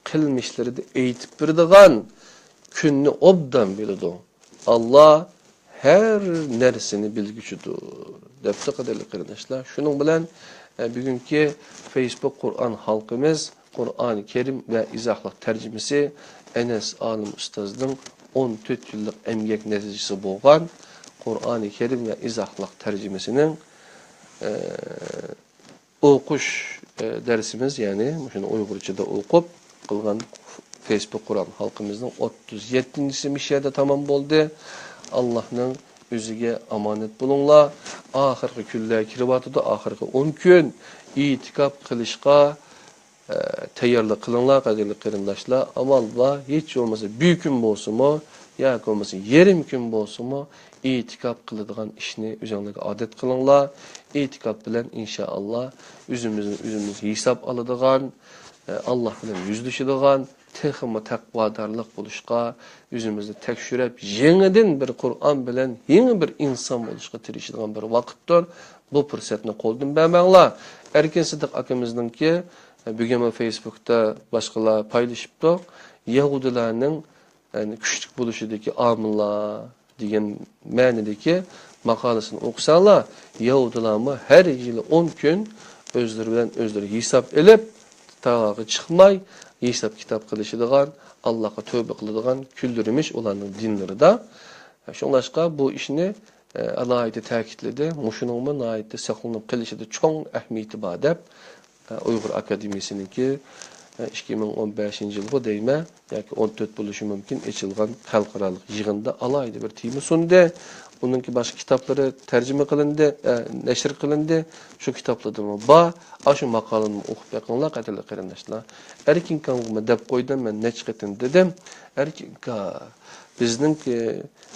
قىلمىشلىرىدا ئېيتىپ بېرىدىغان كۈننى ئوبدان بىلىدۇ. ئاللا ھەر نەرسىنى بىلگۈچىدۇر، دەپتۇ، قەدىرلىك قېرىنداشلار. شۇنىڭ بىلەن، ئە، بۈگۈنكى فېيسبۇك قۇرئان ھالقىمىز قۇرئانى كەرىم ۋە ئىزاھلىق تەرجىمىسى ئەنەس ئالىم ئۇستازنىڭ ئون تۆت يىللىق ئەمگەك نەتىجىسى بولغان قۇرئانى كەرىم ۋە ئىزاھلىق تەرجىمىسىنىڭ، ئە، ئوقۇش، ئە، دەرسىمىز، يەنى مۇشۇنى ئۇيغۇرچىدا ئوقۇپ قىلغان فېيسبۇك قۇرئان ھالقىمىزنىڭ ئوتتۇز يەتتىنچىسى مۇشۇ يەردە تامام بولدى. ئاللانىڭ ئۆزىگە ئامانەت بولۇڭلار. ئاخىرقى كۈنلەر كىرىۋاتىدۇ، ئاخىرقى ئون كۈن ئېتىكاپ قىلىشقا، ئە، تەييارلىق قىلىڭلار، قەدىرلىك قېرىنداشلار. ئامال بار، ھېچ بولمىسا بىر كۈن بولسىمۇ، ياكى بولمىسا يېرىم كۈن بولسىمۇ، ئېتىكاپ قىلىدىغان ئىشنى ئۆزۈڭلارگە ئادەت قىلىڭلار. ئېتىكاپ بىلەن ئىنشائاللا ئۆزىمىزنى ئۆزىمىز ھېساب ئالىدىغان، ئە، ئاللا بىلەن يۈزلىشىدىغان، تېخىمۇ تەقۋادارلىق بولۇشقا، ئۆزىمىزنى تەكشۈرۈپ، يېڭىدىن بىر قۇرئان بىلەن يېڭى بىر ئىنسان بولۇشقا تىرىشىدىغان بىر ۋاقىتتۇر. بۇ پۇرسەتنى قولدىن بەرمەڭلار. ئەركىن سىدىق ئاكىمىزنىڭكى، بۈگۈنمۇ فېيسبۇكتا باشقىلار پايلىشىپتۇ. يەھۇدىيلارنىڭ، يەنى كۈچلۈك بولۇشىدىكى ئامىللار دېگەن مەنىدىكى ماقالىسىنى ئوقۇساڭلار، يەھۇدىيلارمۇ ھەر يىلى ئون كۈن ئۆزلىرى بىلەن ئۆزلىرى ھېساب ئېلىپ، تاغارغا چىقماي، ھېساب-كىتاب قىلىشىدىغان، ئاللاغا تۆبە قىلىدىغان كۈنلىرىمىش ئۇلارنىڭ دىنلىرىدا. شۇڭلاشقا بۇ ئىشنى، ئە، ئالاھىدە تەكىتلىدى. مۇشۇنىڭمۇ ناھايىتى ساقلىنىپ قېلىشىدا چوڭ ئەھمىيىتى بار دەپ، ئە، ئۇيغۇر ئاكادېمىيىسىنىڭكى، ئە، ئىككى مىڭ ئون بەشىنچى يىلغۇ دەيمەن، ياكى ئون تۆت بولۇشى مۇمكىن، ئېچىلغان خەلقئارالىق يىغىندا ئالاھىدە بىر تېما سۇندى. ئۇنىڭكى باشقا كىتابلىرى تەرجىمە قىلىندى، ئە، نەشر قىلىندى. شۇ كىتابلاردىمۇ بار. ئاشۇ ماقالىنى ئوقۇپ بېقىڭلار، قەدىرلىك قېرىنداشلار. ئەركىن ئاكامغىمۇ دەپ قويدۇم، مەن نەچچە قېتىم دېدىم. ئەركىن ئاكا، بىزنىڭكى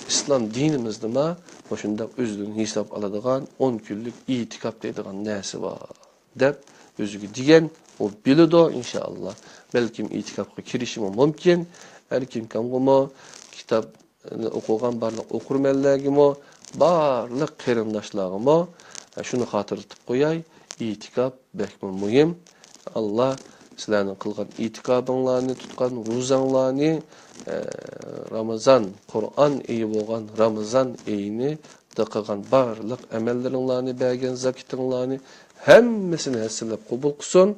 ئىسلام دىنىمىزدىمۇ مۇشۇنداق ئۆزىدىن ھېساب ئالىدىغان ئون كۈنلۈك ئېتىكاپ دەيدىغان نەرسە بار، دەپ ئۆزىگە دېگەن، ئۇ بىلىدۇ، ئىنشائاللا. بەلكىم ئېتىكاپقا كىرىشىمۇ مۇمكىن. ئەركىن ئاكامغىمۇ كىتاب ئوقۇغان بارلىق ئوقۇرمەنلەرگىمۇ، بارلىق قېرىنداشلارغىمۇ شۇنى خاتىرىلىتىپ قوياي، ئېتىكاپ بەكمۇ مۇھىم. ئاللا سىلەرنىڭ قىلغان ئېتىكاپىڭلارنى، تۇتقان روزاڭلارنى، ئە، رامىزان، قۇرئان ئېيى بولغان رامىزان ئېيىنى دا قىلغان بارلىق ئەمەللىرىڭلارنى، بەرگەن زاكىتىڭلارنى ھەممىسىنى ھەسسىلەپ قوبۇل قىلسۇن.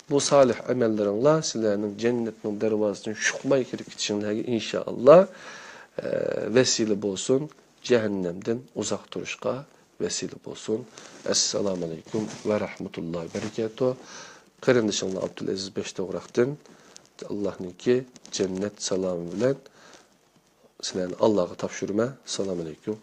بۇ سالىھ ئەمەللىرىڭلار سىلەرنىڭ جەننەتنىڭ دەرۋازىسىدىن شۇقماي كىرىپ كېتىشىڭلارغا ئىنشائاللا، ئە، ۋەسىلە بولسۇن، جەھەننەمدىن ئۇزاق تۇرۇشقا ۋەسىلە بولسۇن. ئەسسالامۇئەلەيكۇم ۋە رەھمەتۇللاھى ۋە بەرىكاتۇھ. قېرىندىشىڭلار ئابدۇلئەزىز بەشتوغراقتىن ئاللانىڭكى جەننەت سالامى بىلەن سىلەرنى ئاللاغا تاپشۇرىمەن. ئەسسالامۇئەلەيكۇم.